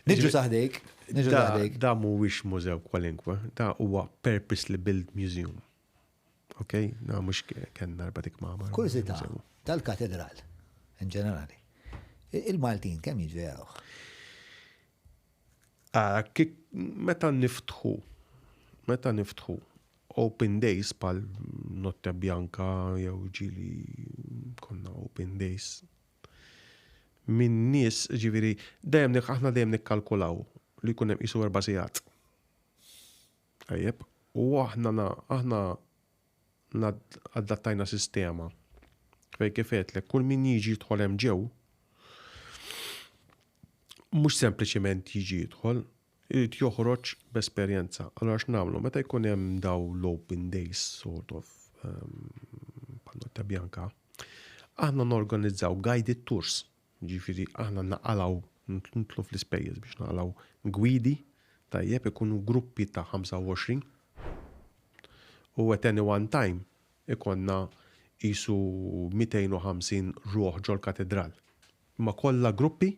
Niġu saħdejk, niġu saħdejk. Da mhuwiex mużew kwalinkwe, da huwa purposely built museum. Ok, na mhux kenna darba dik ma. Kurzita tal-katedral, in ġenerali. Il-Maltin kemm jiġu jarawh? Ah, meta niftħu, meta niftħu open days pal Notte Bianca jew ġili konna open days minn nies ġifieri dejjem aħna dejjem nikkalkulaw li jkun hemm qisu erba' sigħat. Tajjeb, u aħna aħna adattajna sistema fejn kif għedtlek kull min jiġi jidħol hemm ġew mhux sempliċement jiġi jidħol, irid joħroġ b'esperjenza. Allura x'nagħmlu? Meta jkun hemm daw l-open days sort of bħal Notte Bianca, aħna norganizzaw guided tours. Jiġifieri aħna naqalgħu, nidħlu fl-ispejjeż biex naqalgħu gwidi, tajjeb, ikunu gruppi ta' 25 u at any one time ikollna qisu 250 ruħ ġol-katidral. Imma kollha gruppi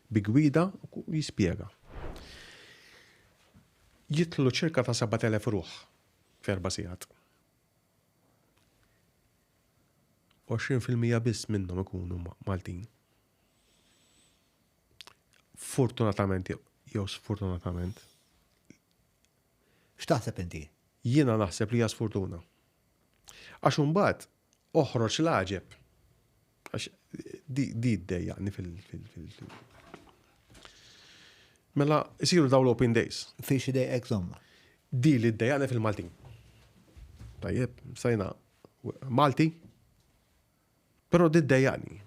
bi gwida u jispjega. Jidħlu ċirka ta' 7,000 ruħ f'erba' sigħat. 20% biss minnhom ikunu Maltin. Fortunatament jew sfortunatament. X'taħseb inti? Jiena naħseb li hija sfortuna. Għax imbagħad oħroġ l-għaġeb. Għax di di ddejjaqni fil fil Mela isiru dawn l-open days. Fiex idejqek żomma? Di li ddejjaqni fil-Maltin. Tajjeb, sajna Malti, però di ddejjaqni.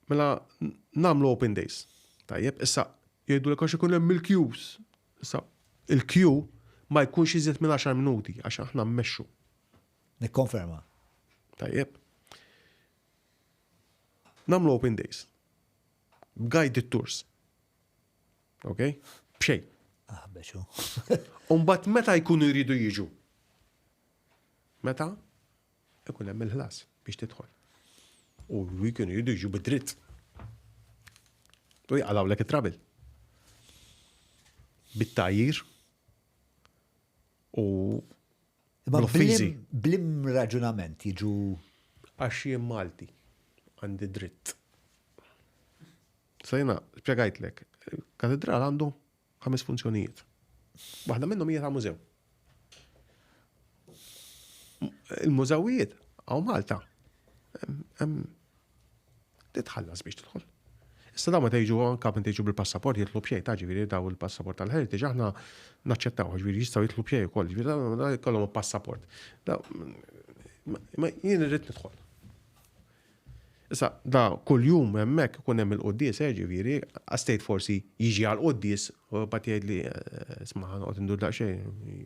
Mela nagħmlu open days. Tajjeb, issa jgħidulek għax ikun hemm il-queues. Issa il-queue ma jkunx iżjed minn 10 minuti għax aħna mmexxu. Nikkonferma. Tajjeb. Nagħmlu open days. Guided tours. Ok? B'xejn. Ah, beċu. Umbat meta jkunu jridu jiġu? Meta? Ikun hemm il-ħlas biex tidħol. U jkunu jridu jiġu bid-dritt. U jaqalgħulek it-trabil. Bit-tajjir u Imma bl-offiżi. Blim raġunament jiġu. Għax jien Malti, għandi dritt. Sa jiena spjegajtlek, katedral għandu ħames funzjonijiet. Waħda minnhom hija ta' mużew. Il-mużewijiet Hawn Malta, titħallas biex tidħol. Issa dawn meta jiġu anka meta jiġu bil-passaport jitlu b'xejn, ta' ġifieri daw il-passaport tal-heritage aħna naċċettaw, ġifieri jistgħu jitlu b'xejn ukoll, ġifieri dawn jkollhom passaport. Ma jien irrid nidħol. Issa da kuljum hemmhekk ikun hemm il-quddies, eh, ġifieri, għastejt forsi jiġi għal quddies u bat jgħidli eh, isma' noqgħod indur daqsxejn.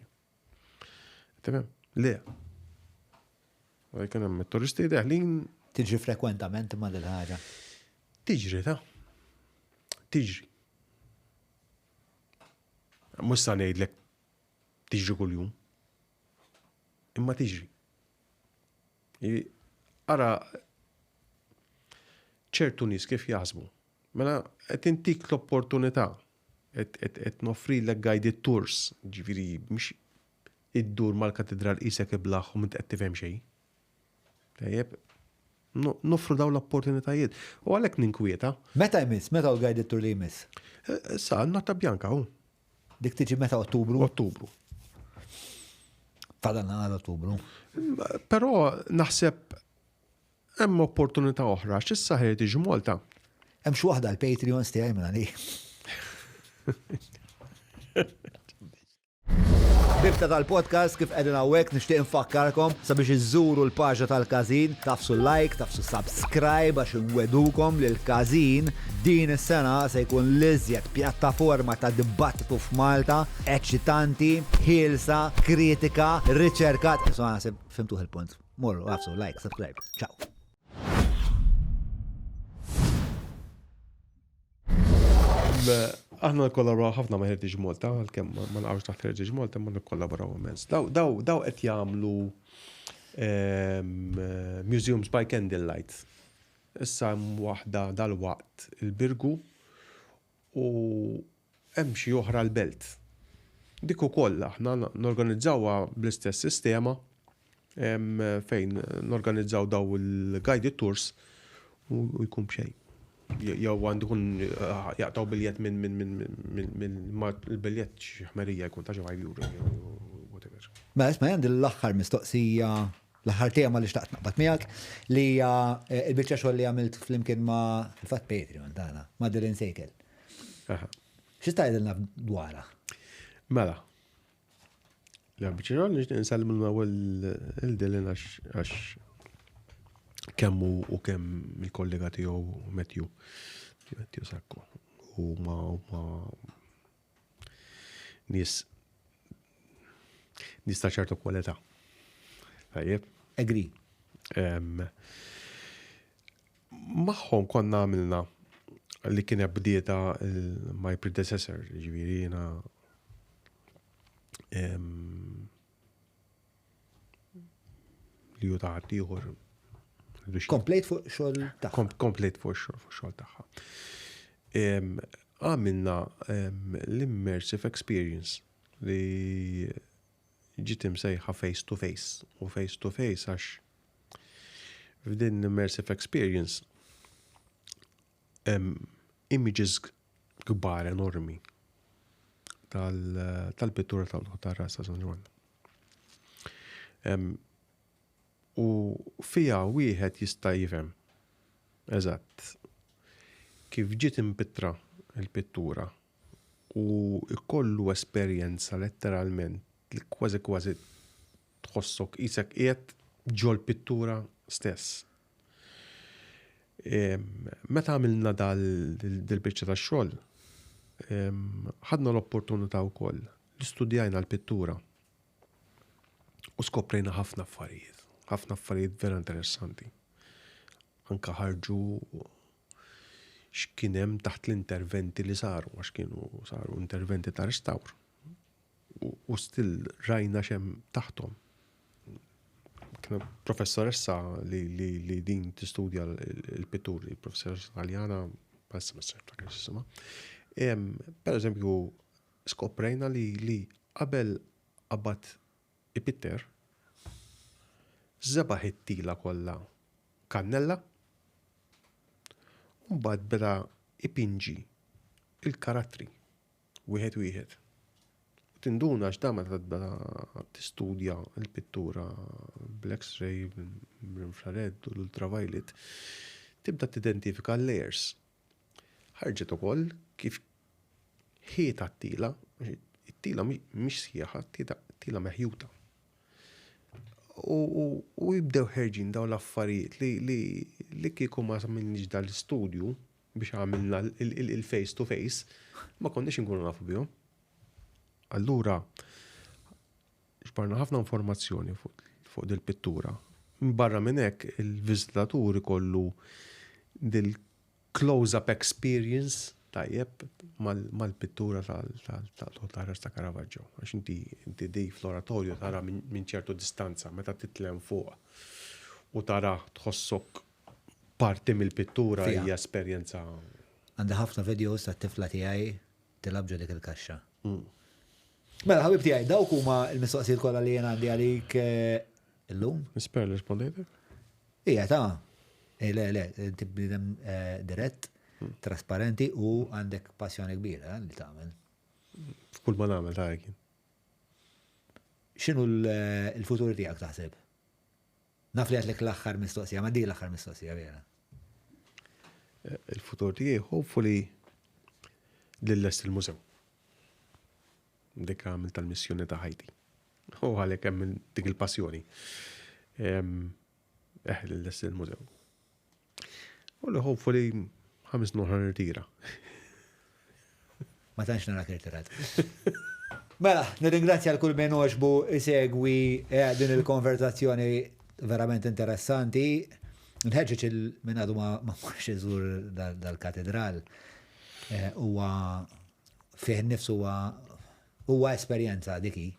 Tifhem? Le. Kien hemm it-turisti deħlin. Tiġri frekwentament imma dil ħaġa. Tiġri ta' tiġri. Mhux sa ngħidlek tiġri kuljum. Imma tiġri. Ara ċertu nies kif jaħsbu. Mela qed intik l-opportunità qed noffrilek guided tours, ġifieri mhux iddur mal-katidral qisek iblah u m'int qed tifhem xejn. Tajjeb, noffru dawn l-opportunitajiet. U għalhekk ninkwieta. Meta jmiss? Meta hu l-guided tour li jmiss? Issa, n-Notta Bianca hu. Dik tiġi meta Ottubru? Ottubru. Fadalna għal Ottubru. Però naħseb Hemm opportunità oħra għax issa Heritage Malta. Hemm xi waħda l-Patreons tiegħi minn għalih. Bibta tal-podcast kif qegħdin hawnhekk nixtieq infakkarkom sabiex iżżuru l-paġna tal-każin, tafsu like, tafsu subscribe għax inwedukom li l-każin din is-sena se jkun l-iżjed pjattaforma ta' dibattitu f'Malta, eċitanti, ħielsa, kritika, riċerkat. Insomma, naħseb fimtuh il-punt. Morru, għafsu, like, subscribe. Ciao. Aħna nikkollaboraw ħafna ma' Heritage Malta, għalkemm ma naqgħux taħt Heritage Malta, ma nikkollaboraw immens. Daw daw daw qed jagħmlu ehm, Museums by Candlelight. Issa hemm waħda dal-waqt il-Birgu u hemm xi oħra l-Belt. Dik ukoll aħna norganizzawha bl-istess sistema fejn norganizzaw daw il-guided tours u jkun b'xejn. Jew għandu jkun jaqtgħu biljett minn minn il-biljett xi ħmerija jkun ta' xi 5 euro whatever. Mela isma' għandi l-aħħar mistoqsija, l-aħħar tema li xtaqt naqbad miegħek li hija l-biċċa xogħol li għamilt flimkien ma' fil-fatt Patreon tagħna, ma' Dylan Sejkel. Xi tgħidilna dwarha? Mela. L-biċċa xogħol nixtieq insellmu l-ewwel il-Dylan għax kemm hu u kemm il-kollega tiegħu Matthew. Matthew Sacco. Huma huma nies nies ta' ċertu kwalità. Tajjeb. Agree. Magħhom konna għamilna li kienet bdieta my predecessor, ġifieri jiena li ju ta' ħaddieħor. Komplejt fuq xogħol tagħha. Komplejt fuq xogħol tagħha. Għamilna l-immersive experience li ġiet imsejħa face to face u face to face għax F'din l-immersive experience hemm images kbar enormi tal-pittura tal-ras ta' San Ġwann. U fiha wieħed jista' jifhem eżatt kif ġiet impittra l-pittura u jkollu esperjenza letteralment li kważi kważi Tħossok qisek qiegħed ġol-pittura stess. Meta għamilna dal-biċċa tax-xogħol, ħadna l-opportunità wkoll li studjajna l-pittura u skoprejna ħafna affarijiet, ħafna affarijiet vera interessanti. Anka ħarġu x'kien hemm taħt l-interventi li saru, għax kienu saru interventi ta' restawr. U still rajna x'hemm taħthom. Kien professoressa li, li, li din tistudja l-pitturi, professoressa taljana, bħalissa ma niftakar x'jisimha. Per eżempju, skoprejna li, li qabel qabad ipitter, żebaħ it-tila kollha kannella, u mbagħad beda ipinġi il-karattri. Wieħed wieħed. Tinduna għax da meta tibda tistudja l-pittura bl-X-ray, bl-infrared u l-ultraviolet, tibda tidentifika l-layers. Ħarġet ukoll kif ħieta t-tila, it-tila mhix sħiħa, tila meħjuta. U jibdew ħerġin dawn l-affarijiet li li kieku ma għamilniex dal-istudju biex għamilna il-face to face, ma konniex inkunu nafu bihom. Allura, ġbarna ħafna informazzjoni fuq dil-pittura. Barra minn hekk, il-viżitatur ikollu dil-close-up experience tajjeb mal-pittura tal-Otaras ta' Caravaggio. Għax inti inti di fl-oratorju tara minn ċertu distanza, meta titlem fuq u tara tħossok parti mill-pittura hija esperjenza. Għandi ħafna videos tat-tifla tiegħi tilgħab ġo dik il-kaxxa. Mela, ħabib tiegħi, dawk huma l-mistoqsijiet kollha li jien għandi għalik eh, illum. Nispera li rispondejtek. Ija ta' eh, le, le, inti bniedem eh, dirett, trasparenti u għandek passjoni kbira li tagħmel. F'kull ma nagħmel ta' jien. X'inhu l-futur tiegħek taħseb? Naf li għedtlek l-aħħar mistoqsija, ma di l-aħħar mistoqsija vera. Il-futur tiegħi hopefully li lest il-mużew. Dik għamil tal-missjoni ta' ħajti. U għalhekk hemm dik il-passjoni. Eh, li lest il-mużew. U li hopefully 5 snin oħra nirtira. Ma tantx narak irtirat. Mela, nirringrazzja l kull min għoġbu isegwi eh, din il-konverzazzjoni verament interessanti. Nħeġġeġ il min għadu ma marx iżur dal-katedral. Eh, huwa fih nifsu huwa huwa esperjenza diki.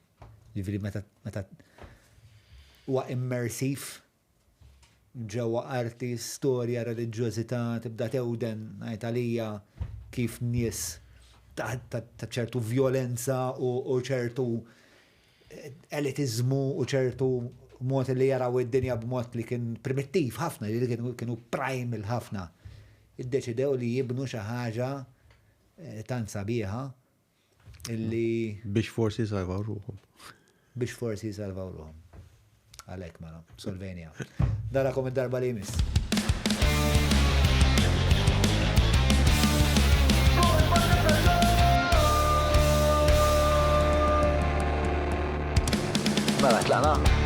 Ġifieri meta meta huwa immersiv ġewwa arti, storja, reliġjożità, tibda tewden ngħid għalija kif nies ta' ċertu vjolenza u ċertu elitiżmu u ċertu mod li jaraw id-dinja b'mod li kien primittiv ħafna, li kienu primal ħafna, iddeċidew li jibnu xi ħaġa eh, tant sabiħa Illi. Biex forsi jsalvaw ruħhom. Biex forsi jsalvaw ruħhom. Għalhekk mela, Solvenia. Narakom id-darba li jmiss. Mela, tlaqna?